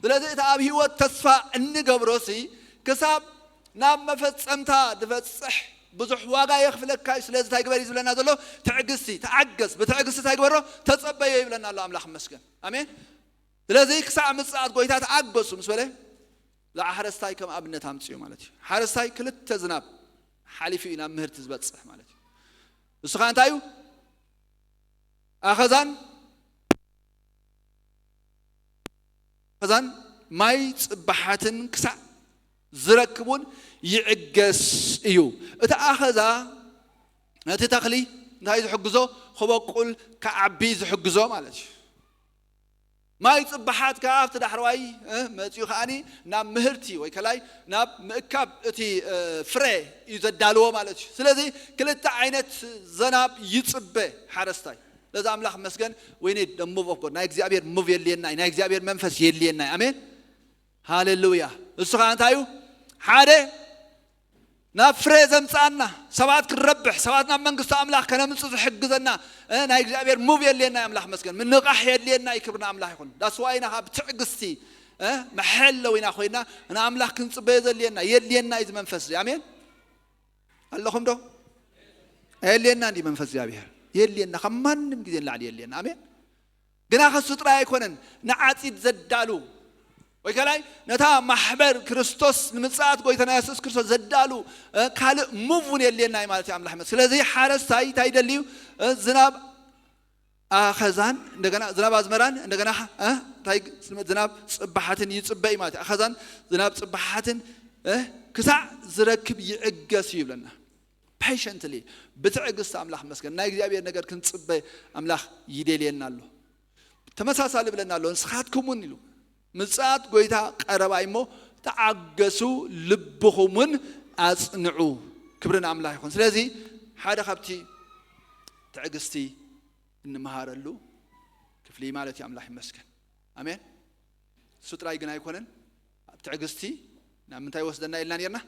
ስለዚ እቲ ኣብ ህይወት ተስፋ እንገብሮሲ ክሳብ ናብ መፈጸምታ ዝበጽሕ ብዙሕ ዋጋ የኽፍለካ እዩ። ስለዚ እንታይ ግበር እዩ ዝብለና ዘሎ? ትዕግስቲ፣ ተዓገስ። ብትዕግስቲ እንታይ ግበሮ? ተጸበዮ ይብለና ኣሎ። ኣምላኽ ይመስገን። ኣሜን። ስለዚ ክሳዕ ምጽኣት ጎይታ ተዓገሱ ምስ በለ፣ ብዛዕባ ሓረስታይ ከም ኣብነት ኣምጽኡ ማለት እዩ። ሓረስታይ ክልተ ዝናብ ሓሊፉ እዩ ናብ ምህርቲ ዝበጽሕ ማለት እዩ። እሱ ኸኣ እንታይ እዩ? ኣኸዛን፣ ኣኸዛን ማይ ጽባሓትን ክሳዕ ዝረክብ እውን ይዕገስ እዩ። እቲ ኣኸዛ ነቲ ተኽሊ እንታይ ዝሕግዞ? ክበቁል፣ ክዓቢ ዝሕግዞ ማለት እዩ። ማይ ጽባሓት ከኣ ኣብቲ ዳሕረዋይ፣ እ፣ መጺኡ ከኣኒ ናብ ምህርቲ ወይ ከላይ ናብ ምእካብ እቲ፣ እ፣ ፍረ እዩ ዘዳልዎ ማለት እዩ። ስለዚ ክልተ ዓይነት ዘናብ ይጽበ ሓረስታይ። ለዚ ኣምላኽ መስገን፣ we need the move of God። ናይ እግዚኣብሔር ሙቭ የድልየና እዩ፣ ናይ እግዚኣብሔር መንፈስ የድልየና እዩ። ኣሜን። ሃሌሉያ። እሱ ከኣ እንታይ እዩ? ሓደ ናብ ፍረ ዘምጽኣና፣ ሰባት ክንረብሕ፣ ሰባት ናብ መንግስቲ ኣምላኽ ከነምጽእ ዝሕግዘና፣ እ፣ ናይ እግዚኣብሔር ሙቭ የድልየና እዩ። ኣምላኽ መስገን። ምንቓሕ የድልየና እዩ። ክብሪ ንኣምላኽ ይኹን። ዳስ ዋይ ኢና ካብ ትዕግስቲ እ? መሐለዊና ኮይና ንኣምላኽ ክንጽበዮ ዘድልየና የድልየና እዩ እዚ መንፈስ እዚ። ኣሜን ኣለኹም ዶ? ኣየድልየና እንዲ መንፈስ እግዚኣብሔር የድልየና፣ ካብ ማንም ግዜ ንላዕሊ የድልየና። ኣሜን። ግና ከሱ ጥራይ ኣይኮነን፣ ንዓጺድ ዘዳሉ ወይ ከላይ ነታ ማሕበር ክርስቶስ ንምጽኣት ጎይታና የሱስ ክርስቶስ ዘዳሉ እ፣ ካልእ ሙቭ እውን የድልየና እዩ ማለት እዩ። ኣምላኽ ይመስገን። ስለዚ ሓረስታይ እንታይ ይደሊ እዩ? እ፣ ዝናብ ኣኸዛን እንደገና ዝናብ ኣዝመራን እንደገና እ፣ እንታይ ዝናብ ጽባሓትን ይጽበ እዩ ማለት እዩ። ኣኸዛን ዝናብ ጽባሓትን እ፣ ክሳዕ ዝረክብ ይዕገስ እዩ ይብለና። ፓሽንትሊ ብትዕግስቲ ኣምላኽ መስገን ናይ እግዚኣብሔር ነገር ክንጽበ ኣምላኽ ይደልየና ኣሎ። ተመሳሳሊ ብለና ኣሎ። ንስኻትኩም እውን ኢሉ ምጽኣት ጎይታ ቀረባ እሞ ተዓገሱ፣ ልብኹም እውን ኣጽንዑ። ክብሪ ንኣምላኽ ይኹን። ስለዚ ሓደ ካብቲ ትዕግስቲ እንመሃረሉ ክፍሊ ማለት እዩ። ኣምላኽ ይመስገን። ኣሜን። እሱ ጥራይ ግን ኣይኮነን። ኣብ ትዕግስቲ ናብ ምንታይ ወስደና ኢልና ነርና?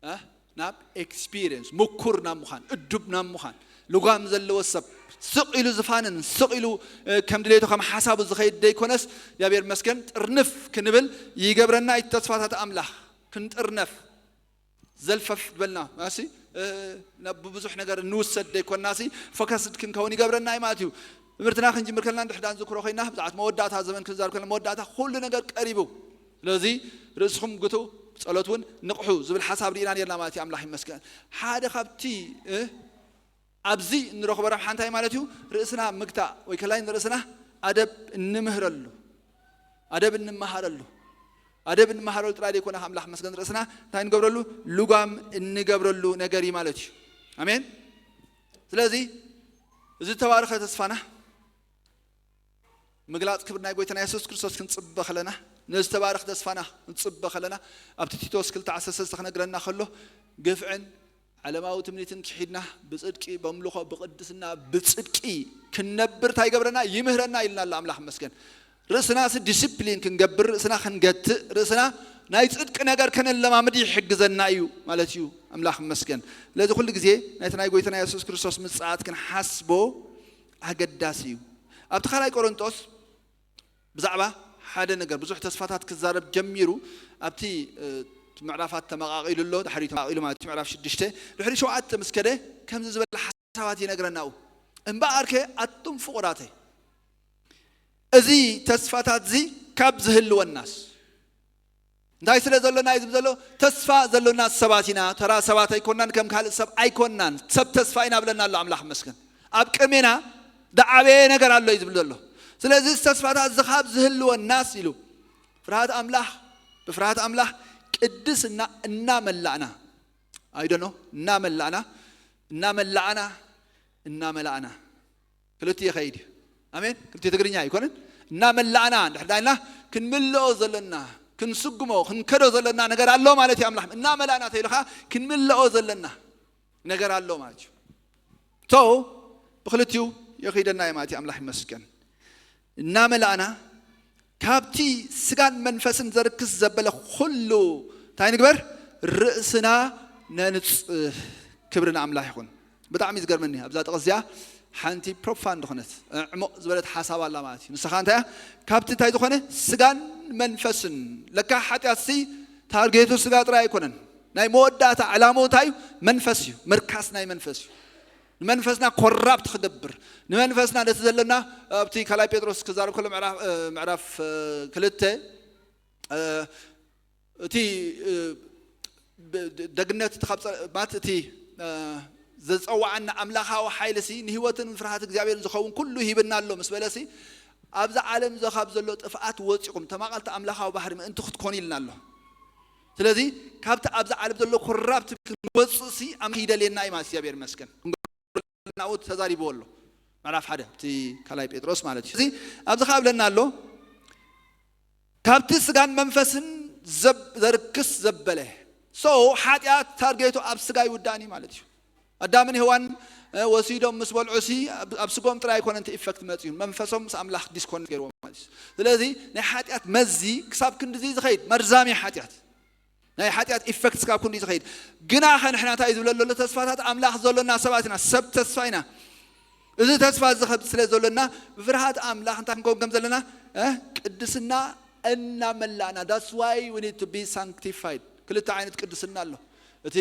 እ? ናብ ኤክስፒሪየንስ፣ ምኩር ናብ ምዃን፣ እዱብ ናብ ምዃን፣ ልጓም ዘለዎ ሰብ፣ ስቕ ኢሉ ዝፋንን ስቕ ኢሉ እ፣ ከም ድሌቱ ከም ሓሳቡ ዝኸይድ ዘይኮነስ እግዚኣብሔር መስገን ጥርንፍ ክንብል ይገብረና እዩ። ተስፋታት ኣምላኽ ክንጥርነፍ ዘልፈፍ ዝበልና ማሲ እ፣ ናብ ብዙሕ ነገር እንውሰድ ዘይኮንና ሲ ፎከስድ ክንከውን ይገብረና እዩ ማለት እዩ። ትምህርትና ክንጅምር ከለና እንድሕር ዳ ንዝክሮ ኮይና ብዛዕባ መወዳእታ ዘመን ክንዛረብ ከለና መወዳእታ ኩሉ ነገር ቀሪቡ። ስለዚ ርእስኹም ግቱ፣ ጸሎት እውን ንቕሑ ዝብል ሓሳብ ርኢና ነርና ማለት እዩ። ኣምላኽ ይመስገን። ሓደ ካብቲ እ፣ ኣብዚ እንረኽቦ ረብሓ እንታይ ማለት እዩ? ርእስና ምግታእ ወይ ከላይ ንርእስና ኣደብ እንምህረሉ፣ ኣደብ እንመሃረሉ፣ ኣደብ እንመሃረሉ ጥራይ ዘይኮነ ኣምላኽ መስገን ርእስና እንታይ እንገብረሉ? ልጓም እንገብረሉ ነገር እዩ ማለት እዩ። ኣሜን። ስለዚ እዚ ዝተባረኸ ተስፋና ምግላጽ ክብሪ ናይ ጎይታና የሱስ ክርስቶስ ክንጽበ ከለና፣ ነዚ ተባረኽ ተስፋና ክንጽበ ከለና፣ ኣብቲ ቲቶስ ክልተ ዓሰርተ ሰለስተ ክነግረና ከሎ፣ ግፍዕን ዓለማዊ ትምኒትን ክሒድና ብጽድቂ፣ በምልኾ፣ ብቅድስና፣ ብጽድቂ ክንነብር እንታይ ይገብረና? ይምህረና ኢልና ኣሎ። ኣምላኽ መስገን። ርእስና ሲ ዲስፕሊን ክንገብር፣ ርእስና ክንገትእ፣ ርእስና ናይ ጽድቂ ነገር ከነለማምድ ይሕግዘና እዩ ማለት እዩ። ኣምላኽ መስገን። ስለዚ ኩሉ ግዜ ናይቲ ናይ ጎይታና የሱስ ክርስቶስ ምጽኣት ክንሓስቦ ኣገዳሲ እዩ። ኣብቲ ካልኣይ ቆሮንጦስ ብዛዕባ ሓደ ነገር ብዙሕ ተስፋታት ክዛረብ ጀሚሩ ኣብቲ እ፣ ምዕራፋት ተመቃቂሉ ኣሎ። ድሕሪ ተመቃቂሉ ማለት እዩ ምዕራፍ ሽዱሽተ ድሕሪ ሸውዓተ ምስ ከደ ከምዚ ዝበለ ሓሳባት ይነግረና። እምበኣርከ ኣቱም ፍቑራተይ፣ እዚ ተስፋታት እዚ ካብ ዝህልወናስ እንታይ ስለ ዘሎና እዩ ዝብል ዘሎ? ተስፋ ዘሎና ሰባት ኢና። ተራ ሰባት ኣይኮናን፣ ከም ካልእ ሰብ ኣይኮናን። ሰብ ተስፋ ኢና ብለና ኣሎ። ኣምላኽ መስገን። ኣብ ቅድሜና ዝዓበየ ነገር ኣሎ እዩ ዝብል ዘሎ። ስለዚ ተስፋታት እዚ ካብ ዝህልወናስ ኢሉ ፍርሃት ኣምላኽ ብፍርሃት ኣምላኽ ቅድስና እናመላእና ኣይደኖ እናመላእና እናመላእና እናመላእና ክልቲኡ ይኸይድ እዩ። ኣሜን። ክልቲኡ ትግርኛ ኣይኮነን። እናመላእና እንድሕር ዳይልና ክንምልኦ ዘለና ክንስጉሞ ክንከዶ ዘለና ነገር ኣሎ ማለት እዩ። ኣምላኽ እናመላእና ተይልኻ ክንምልኦ ዘለና ነገር ኣሎ ማለት እዩ። ቶ ብክልቲኡ የኸይደና እዩ ማለት እዩ። ኣምላኽ ይመስገን። እናመላእና ካብቲ ስጋን መንፈስን ዘርክስ ዘበለ ኩሉ እንታይ ንግበር? ርእስና ነንጽህ። ክብሪ ንኣምላኽ ይኹን። ብጣዕሚ ዝገርመኒ ኣብዛ ጥቕስ እዚኣ ሓንቲ ፕሮፋንድ ዝኾነት ዕሙቕ ዝበለት ሓሳብ ኣላ ማለት እዩ። ንስኻ እንታይ እያ? ካብቲ እንታይ ዝኾነ ስጋን መንፈስን ለካ ሓጢኣትሲ ታርጌቱ ስጋ ጥራይ ኣይኮነን። ናይ መወዳእታ ዕላምኡ እንታይ እዩ? መንፈስ እዩ። ምርካስ ናይ መንፈስ እዩ። ንመንፈስና ኮራፕት ክገብር ንመንፈስና ነቲ ዘለና ኣብቲ ካልኣይ ጴጥሮስ ክዛረብ ከሎ ምዕራፍ እ፣ ምዕራፍ እ፣ ክልተ እ፣ እቲ እ፣ ብ- ድ- ደግነት እቲ ካብ ጸ- ማለት እቲ እ፣ ዘጸዋዓና ኣምላኻዊ ሓይልሲ ንህይወትን ፍርሃት እግዚኣብሔር ዝኸውን ኩሉ ሂብና ኣሎ ምስ በለሲ ኣብዚ ዓለም ዘኻብ ዘሎ ጥፍኣት ወፂኹም ተማቐልቲ ኣምላኻዊ ባህሪ ምእንቲ ክትኮኑ ኢልና ኣሎ። ስለዚ ካብቲ ኣብዚ ዓለም ዘሎ ኮራፕት ክንወፅእ ሲ ኣምላኽ ይደልየና እዩ ማለት እግዚኣብሔር ይመስገን። ናኡ ተዛሪብዎ ኣሎ ምዕራፍ ሓደ እቲ ካልኣይ ጴጥሮስ ማለት እዩ። እዚ ኣብዚ ኸዓ ብለና ኣሎ ካብቲ ስጋን መንፈስን ዘብ- ዘርክስ ዘበለ ሶ ሓጢኣት ታርጌቱ ኣብ ስጋ ይውዳእን እዩ ማለት እዩ። ኣዳምን ሄዋን እ፣ ወሲዶም ምስ በልዑ ሲ ኣብ ኣብ ስጎም ጥራይ ኣይኮነ እቲ ኢፈክት መፅኡ መንፈሶም ምስ ኣምላኽ ዲስኮነክት ገይርዎም ማለት እዩ። ስለዚ ናይ ሓጢኣት መዚ ክሳብ ክንድዚ ዝኸይድ መርዛሚ ሓጢኣት ናይ ሓጢኣት ኢፈክት ስጋብ ክንዲ ዝኸይድ ግና ኸ ንሕና እንታይ ዝብለ ዘሎ ተስፋታት ኣምላኽ ዘሎና ሰባት ኢና ሰብ ተስፋ ኢና። እዚ ተስፋ እዚ ኸብ- ስለ ዘሎና ብፍርሃት ኣምላኽ እንታይ ክንከውን ከም ዘለና እ? ቅድስና እናመላእና። That's why we need to be sanctified። ክልተ ዓይነት ቅድስና ኣሎ። እቲ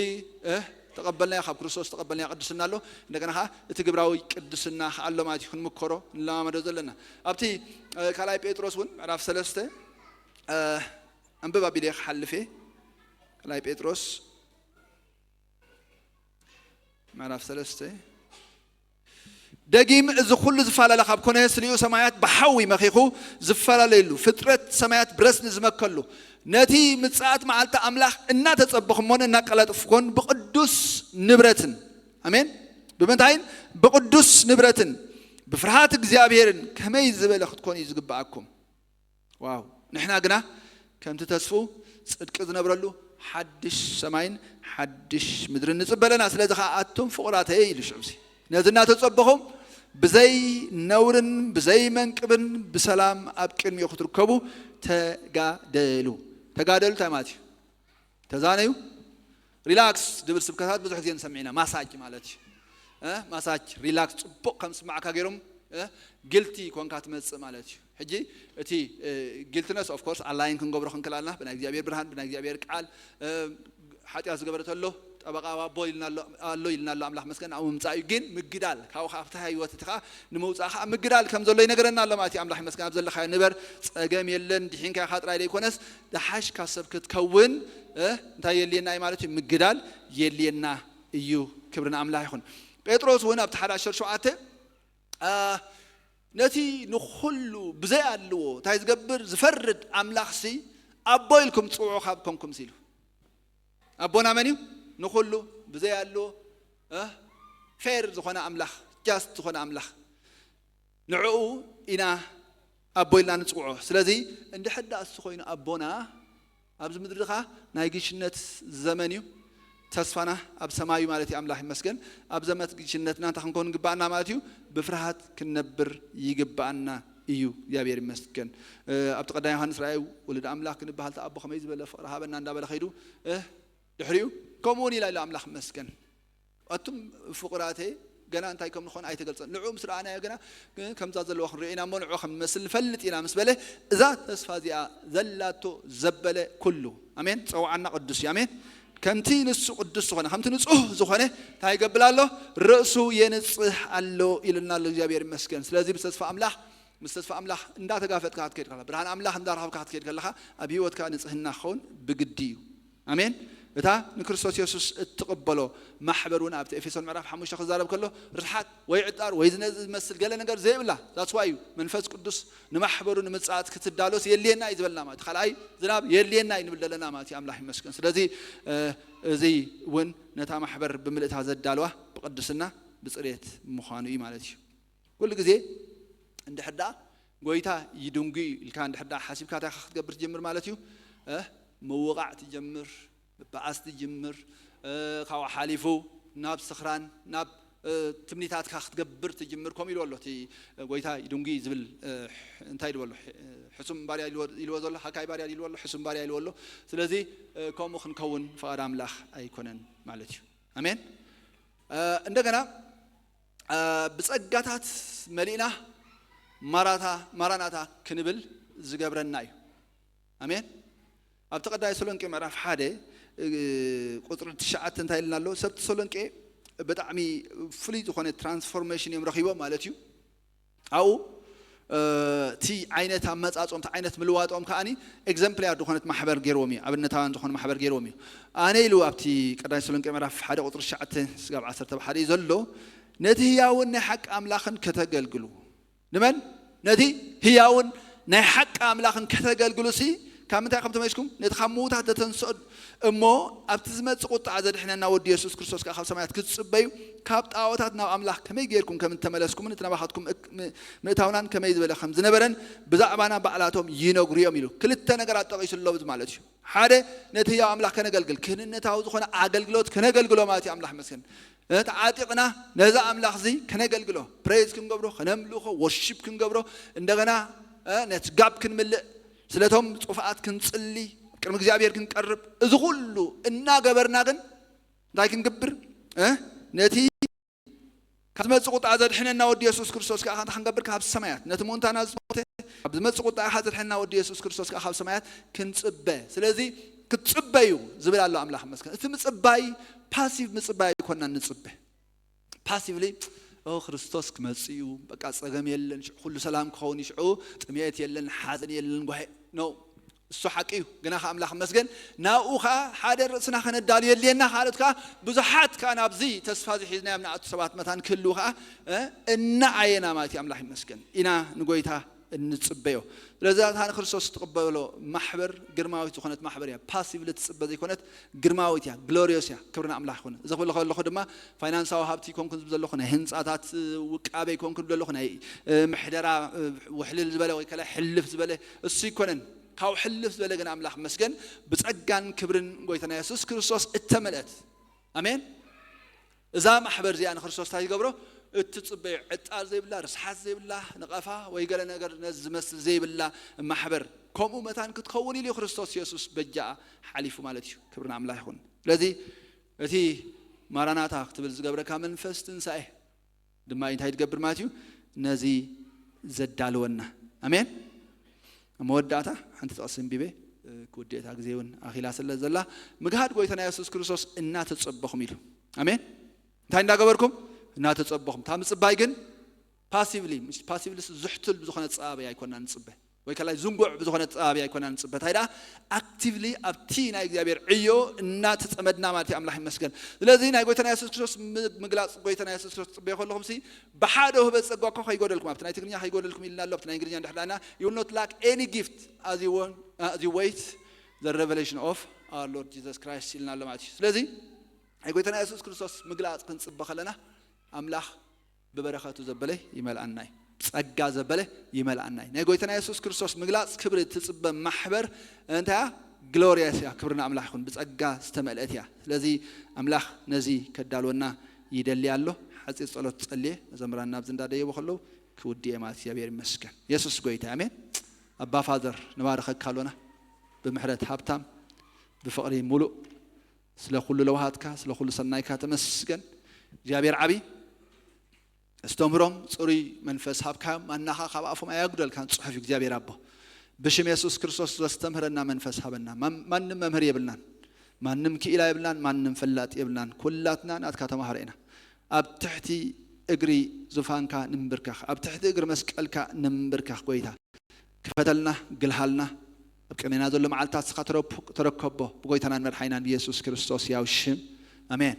እ ተቐበልናዮ፣ ካብ ክርስቶስ ተቐበልናዮ ቅድስና ኣሎ። እንደገና ኸዓ እቲ ግብራዊ ቅድስና ኸዓ ኣሎ ማለት እዩ። ክንምከሮ፣ ንለማመዶ ዘለና። ኣብቲ እ ካልኣይ ጴጥሮስ እውን ምዕራፍ ሰለስተ እ ኣንብብ ኣቢለ ክሓልፍ እየ። ካልኣይ ጴጥሮስ ምዕራፍ ሰለስተ። ደጊም እዚ ኩሉ ዝፈላለ ካብ ኮነ፣ ስሊኡ ሰማያት ብሓዊ መኺኹ ዝፈላለየሉ፣ ፍጥረት ሰማያት ብረስኒ ዝመከሉ፣ ነቲ ምጽኣት መዓልቲ ኣምላኽ እናተጸበኹሞን እናቀላጠፍኩን ብቕዱስ ንብረትን፣ ኣሜን፣ ብምንታይን? ብቕዱስ ንብረትን ብፍርሃት እግዚኣብሔርን ከመይ ዝበለ ክትኮኑ እዩ ዝግብኣኩም። ዋው! ንሕና ግና ከምቲ ተስፉ ጽድቂ ዝነብረሉ ሓድሽ ሰማይን ሓድሽ ምድርን ንጽበ ኣለና። ስለዚ ኸዓ ኣቱም ፍቑራተይ ኢሉ ሽዑዚ ነዚ እናተጸበኹም ብዘይ ነውርን ብዘይ መንቅብን ብሰላም ኣብ ቅድሚኡ ክትርከቡ ተጋደሉ። ተጋደሉ እንታይ ማለት እዩ? ተዛነዩ፣ ሪላክስ ዝብል ስብከታት ብዙሕ ግዜ ንሰምዕ ኢና። ማሳጅ ማለት እዩ። እ? ማሳጅ፣ ሪላክስ፣ ጽቡቕ ከም ዝስማዕካ ገይሮም፣ እ? ጊልቲ ኮንካ ትመጽእ ማለት እዩ። ሕጂ እቲ እ፣ ጊልትነስ ኦፍ ኮርስ ኣላይን ክንገብሮ ክንክላልና ብናይ እግዚኣብሔር ብርሃን፣ ብናይ እግዚኣብሔር ቃል፣ እ፣ ሓጢኣት ዝገበረ ተሎ ጠበቃ ኣቦ ኢልና ኣሎ ኣሎ ኢልና ኣሎ ኣምላኽ መስገን ኣብኡ ምምጻእ እዩ። ግን ምግዳል ካብኡ ካብቲ ህይወት እቲ ከዓ ንምውጻእ ከዓ ምግዳል ከም ዘሎ ይነገረና ኣሎ ማለት እዩ። ኣምላኽ ይመስገን። ኣብ ዘለኻዮ ንበር፣ ጸገም የለን። ድሒንካ ኢኻ ጥራይ ዘይኮነስ ዝሓሽካ ሰብ ክትከውን እ፣ እንታይ የድልየና እዩ ማለት እዩ? ምግዳል የድልየና እዩ። ክብሪ ንኣምላኽ ይኹን። ጴጥሮስ እውን ኣብቲ ሓደ ዓሰርተ ሸውዓተ እ፣ ነቲ ንኹሉ ብዘይ ኣድልዎ እንታይ ዝገብር ዝፈርድ ኣምላኽሲ ኣቦ ኢልኩም ጽውዑ ካብ ኮንኩምሲ ኢሉ። ኣቦና መን እዩ? ንኹሉ ብዘይ ኣድልዎ እ፣ ፌር ዝኾነ ኣምላኽ፣ ጃስት ዝኾነ ኣምላኽ። ንዕኡ ኢና ኣቦ ኢልና ንጽውዖ። ስለዚ እንድሕር ደኣ እሱ ኮይኑ ኣቦና፣ ኣብዚ ምድሪ ኸኣ ናይ ግሽነት ዘመን እዩ። ተስፋና ኣብ ሰማይ እዩ ማለት እዩ። ኣምላኽ ይመስገን። ኣብ ዘመት ግሽነትና እንታይ ክንከውን ግባኣና ማለት እዩ? ብፍርሃት ክንነብር ይግባኣና እዩ። እግዚኣብሔር ይመስገን። እ፣ ኣብቲ ቀዳማይ ዮሃንስ ራእዩ ወልድ ኣምላኽ ክንበሃል እቲ ኣቦ ከመይ ዝበለ ፍቕሪ ሃበና እንዳበለ ኸይዱ፣ እ፣ ድሕሪኡ ከምኡ እውን ኢላ ኢሉ ኣምላኽ ይመስገን። ኣቱም ፍቑራተይ፣ ገና እንታይ ከም ንኾን ኣይተገልጸን። ንዕኡ ምስ ረኣናዮ ግና፣ እ፣ ከምዛ ዘለዋ ክንሪኦ ኢና እሞ፣ ንዕኡ ከም ንመስል ንፈልጥ ኢና ምስ በለ፣ እዛ ተስፋ እዚኣ ዘላቶ ዘበለ ኩሉ፣ ኣሜን፣ ጸውዓና ቅዱስ እዩ፣ ኣሜን። ከምቲ ንሱ ቅዱስ ዝኾነ፣ ከምቲ ንጹህ ዝኾነ፣ እንታይ ይገብር ኣሎ? ርእሱ የንጽህ ኣሎ ኢሉና ኣሎ። እግዚኣብሔር ይመስገን። ስለዚ ብተስፋ ኣምላኽ፣ ምስ ተስፋ ኣምላኽ እንዳተጋፈጥካ ክትከይድ ከለኻ፣ ብርሃን ኣምላኽ እንዳረኸብካ ክትከይድ ከለኻ፣ ኣብ ህይወትካ ንጽህና ክኸውን ብግዲ እዩ። ኣሜን። እታ ንክርስቶስ የሱስ እትቕበሎ ማሕበር እውን ኣብቲ ኤፌሶን ምዕራፍ ሓሙሽተ ክዛረብ ከሎ ርሓት ወይ ዕጣር ወይ ዝነ-፣ ዝመስል ገለ ነገር ዘይብላ። That's why እዩ መንፈስ ቅዱስ ንማሕበሩ ንምጽኣት ክትዳሎስ የድልየና እዩ ዝበልና ማለት እዩ። ካልኣይ ዝናብ የድልየና እዩ ንብል ዘለና ማለት እዩ። ኣምላኽ ይመስገን። ስለዚ፣ እ፣ እዚ እውን ነታ ማሕበር ብምልእታ ዘዳለዋ ብቅድስና ብጽሬት ምዃኑ እዩ ማለት እዩ። ኩሉ ግዜ እንድሕር ደኣ ጎይታ ይድንጉ እዩ ኢልካ እንድሕር ደኣ ሓሲብካ እንታይ ኢኻ ክትገብር ትጀምር ማለት እዩ? እ፣ ምውቓዕ ትጀምር፣ ምበኣስ ትጅምር፣ እ፣ ካብኡ ሓሊፉ ናብ ስኽራን፣ ናብ፣ እ፣ ትምኒታትካ ክትገብር ትጅምር። ከምኡ ኢልዎ ኣሎ እቲ ጎይታ ይድንጉ እዩ ዝብል፣ እ፣ እንታይ ኢልዎ ኣሎ? ሕ-፣ ሕሱም ባርያ ኢልዎ፣ ኢልዎ ዘሎ፣ ሃካይ ባርያ ኢልዎ ኣሎ፣ ሕሱም ባርያ ኢልዎ ኣሎ። ስለዚ፣ እ፣ ከምኡ ክንከውን ፍቓድ ኣምላኽ ኣይኮነን ማለት እዩ። ኣሜን። እ፣ እንደገና እ፣ ብጸጋታት መሊእና ማራታ-፣ ማራናታ ክንብል ዝገብረና እዩ። ኣሜን። ኣብቲ ቀዳማይ ተሰሎንቄ ምዕራፍ ሓደ፣ እ፣ ቁጽሪ ትሽዓተ እንታይ ኢልና ኣሎ? ሰብ ተሰሎንቄ ብጣዕሚ ፍሉይ ዝኾነ ትራንስፎርሜሽን እዮም ረኺቦም ማለት እዩ። ኣብኡ፣ እ፣ እቲ ዓይነት ኣመጻጽኦም፣ እቲ ዓይነት ምልዋጦም ከኣኒ ኤግዘምፕሊያር ዝኾነት ማሕበር ገይርዎም እዩ። ኣብነታውያን ዝኾነ ማሕበር ገይርዎም እዩ። ኣነ ኢሉ ኣብቲ ቀዳማይ ተሰሎንቄ ምዕራፍ ሓደ ቁጽሪ ትሽዓተ ስጋብ ዓሰርተ ብሓደ እዩ ዘሎ። ነቲ ህያውን ናይ ሓቂ ኣምላኽን ከተገልግሉ። ንመን? ነቲ ህያውን ናይ ሓቂ ኣምላኽን ከተገልግሉ ሲ ካብ ምንታይ ከም ተመይስኩም? ነቲ ካብ ምዉታት ዘተንስኦ እሞ ኣብቲ ዝመጽእ ቁጥዓ ዘድሕነና ወዲ የሱስ ክርስቶስ ከኣ ካብ ሰማያት ክትጽበዩ፣ ካብ ጣዖታት ናብ ኣምላኽ ከመይ ጌርኩም ከም እተመለስኩምን እቲ ናባኻትኩም እክ-፣ ም-፣ ምእታውናን ከመይ ዝበለ ከም ዝነበረን ብዛዕባና ባዕላቶም ይነግሩ እዮም ኢሉ። ክልተ ነገራት ጠቒሱ ኣሎ ማለት እዩ። ሓደ፣ ነቲ ህያው ኣምላኽ ከነገልግል፣ ክህንነታዊ ዝኾነ ኣገልግሎት ከነገልግሎ ማለት እዩ። ኣምላኽ ይመስገን። ተዓጢቕና ነዚ ኣምላኽ እዚ ከነገልግሎ፣ ፕሬዝ ክንገብሮ፣ ከነምልኾ፣ ወርሺፕ ክንገብሮ፣ እንደገና፣ እ፣ ነቲ ጋብ ክንምልእ፣ ስለቶም ጽፉኣት ክንጽሊ፣ ቅድሚ እግዚኣብሔር ክንቀርብ፣ እዚ ኩሉ እናገበርና ግን እንታይ ክንገብር? እ፣ ነቲ ካብ ዝመጽእ ቁጥዓ ዘድሕነና ወዲ የሱስ ክርስቶስ ከኣ እንታይ ክንገብር? ካብ ሰማያት ነቲ ምእንታና ዝሞተ ኣብ ዝመጽእ ቁጣ ኢኻ ዘድሕነና ወዲ የሱስ ክርስቶስ ከኣ ካብ ሰማያት ክንጽበ። ስለዚ ክትጽበዩ ዝብል ኣሎ ኣምላኽ ይመስገን። እቲ ምጽባይ ፓሲቭ ምጽባይ ኣይኮንናን ንጽበ። ፓሲቭሊ ኦ ክርስቶስ ክመጽእ እዩ፣ በቃ ጸገም የለን፣ ሽዑ ኩሉ ሰላም ክኸውን እዩ፣ ሽዑ ጥሜት የለን፣ ሓዘን የለን፣ ጓሄ ነው። እሱ ሓቂ እዩ። ግና ከ ኣምላኽ ይመስገን ናብኡ ከኣ ሓደ ርእስና ከነዳሉ የድልየና። ካልኦት ከኣ ብዙሓት ከኣ ናብዚ ተስፋ ዝሒዝናዮም ንኣቱ ሰባት መታን ክህልዉ ከኣ እ፣ እናኣየና ማለት እዩ። ኣምላኽ ይመስገን ኢና ንጎይታ እንጽበዮ። ስለዚ እታ ንክርስቶስ ትቕበሎ ማሕበር ግርማዊት ዝኾነት ማሕበር እያ። ፓሲቭሊ ትጽበ ዘይኮነት ግርማዊት እያ፣ ግሎሪዮስ እያ። ክብሪ ንኣምላኽ ይኹን። እዚ ክብል ከለኹ ድማ ፋይናንሳዊ ሃብቲ ይኮንኩን ዝብል ዘለኹ፣ ናይ ህንጻታት ውቃበ ይኮንኩን ዝብል ዘለኹ፣ ናይ እ፣ ምሕደራ እ፣ ውሕልል ዝበለ ወይ ከላይ ሕልፍ ዝበለ እሱ ይኮነን። ካብ ሕልፍ ዝበለ ግን ኣምላኽ መስገን ብጸጋን ክብርን ጎይታና የሱስ ክርስቶስ እተመልአት። ኣሜን። እዛ ማሕበር እዚኣ ንክርስቶስ እንታይ ይገብሮ? እትጽበዮ ዕጣር ዘይብላ፣ ርስሓት ዘይብላ፣ ንቐፋ ወይ ገለ ነገር ነዚ ዝመስል ዘይብላ ማሕበር ከምኡ መታን ክትኸውን ኢሉ እዩ ክርስቶስ የሱስ በጃኣ ሓሊፉ ማለት እዩ። ክብሪ ንኣምላኽ ይኹን። ስለዚ እቲ ማራናታ ክትብል ዝገብረካ መንፈስ ትንሳኤ ድማ እንታይ ትገብር ማለት እዩ? ነዚ ዘዳልወና። ኣሜን። ኣብ መወዳእታ ሓንቲ ጥቕሲ እንቢበ ክውድእታ ግዜ እውን ኣኺላ ስለ ዘላ፣ ምግሃድ ጎይታና የሱስ ክርስቶስ እናተጸበኹም ኢሉ። ኣሜን። እንታይ እንዳገበርኩም? እናተጸበኹም። እታ ምጽባይ ግን ፓሲቭሊ፣ ፓሲቭሊ ዝሕቱል ብዝኾነ ጸባቢ ኣይኮና ንጽበ፣ ወይ ከላይ ዝንጉዕ ብዝኾነ ጸባቢ ኣይኮና ንጽበ። እንታይ ደኣ ኣክቲቭሊ ኣብቲ ናይ እግዚኣብሔር ዕዮ እናተጸመድና ማለት እዩ። ኣምላኽ ይመስገን። ስለዚ ናይ ጎይታና የሱስ ክርስቶስ ም- ምግላጽ ጎይታና የሱስ ክርስቶስ ትጽበዮ ከለኹም ሲ ብሓደ ውህበት ጸጋ እኮ ከይጎደልኩም፣ ኣብቲ ናይ ትግርኛ ከይጎደልኩም ኢልና ኣሎ፣ ኣብቲ ናይ እንግሊዝኛ እንድሕር ዳና you will not lack any gift as you want- as you wait the revelation of our Lord Jesus Christ ኢልና ኣሎ ማለት እዩ። ስለዚ ናይ ጎይታና የሱስ ክርስቶስ ምግላጽ ክንጽበ ከለና ኣምላኽ ብበረኸቱ ዘበለ ይመልኣና እዩ። ጸጋ ዘበለ ይመልኣና እዩ። ናይ ጎይታና የሱስ ክርስቶስ ምግላጽ ክብሪ ትጽበ ማሕበር እንታይ እያ? ግሎርያስ እያ። ክብሪ ንኣምላኽ ይኹን። ብጸጋ ዝተመልአት እያ። ስለዚ ኣምላኽ ነዚ ከዳልወና ይደሊ ኣሎ። ሓጺር ጸሎት ጸልየ መዘምራን ናብዚ እንዳደየቡ ከለዉ ክውድእ እየ ማለት እግዚኣብሔር ይመስገን። የሱስ ጎይታ ኣሜን። ኣባ ፋዘር ንባረኸካ ኣሎና ብምሕረት ሃብታም ብፍቕሪ ሙሉእ ስለ ኩሉ ለውሃትካ ስለ ኩሉ ሰናይካ ተመስገን እግዚኣብሔር ዓቢ። እስተምህሮም ጽሩይ መንፈስ ሃብካዮም፣ ማናኻ ካብ ኣፎም ኣያጉደልካን ጽሑፍ እግዚኣብሔር ኣቦ። ብሽም የሱስ ክርስቶስ ዘስተምህረና መንፈስ ሃበና። ማን- ማንም መምህር የብልናን፣ ማንም ክኢላ የብልናን፣ ማንም ፈላጥ የብልናን። ኩላትና ናትካ ተማሃሮ ኢና። ኣብ ትሕቲ እግሪ ዙፋንካ ንንብርከኽ፣ ኣብ ትሕቲ እግሪ መስቀልካ ንንብርከኽ። ጎይታ ክፈተልና፣ ግልሃልና። ኣብ ቅድሜና ዘሎ መዓልታት ስኻ ተረኩቦ ብጎይታናን መድሓይናን ብየሱስ ክርስቶስ ያው ሽም ኣሜን።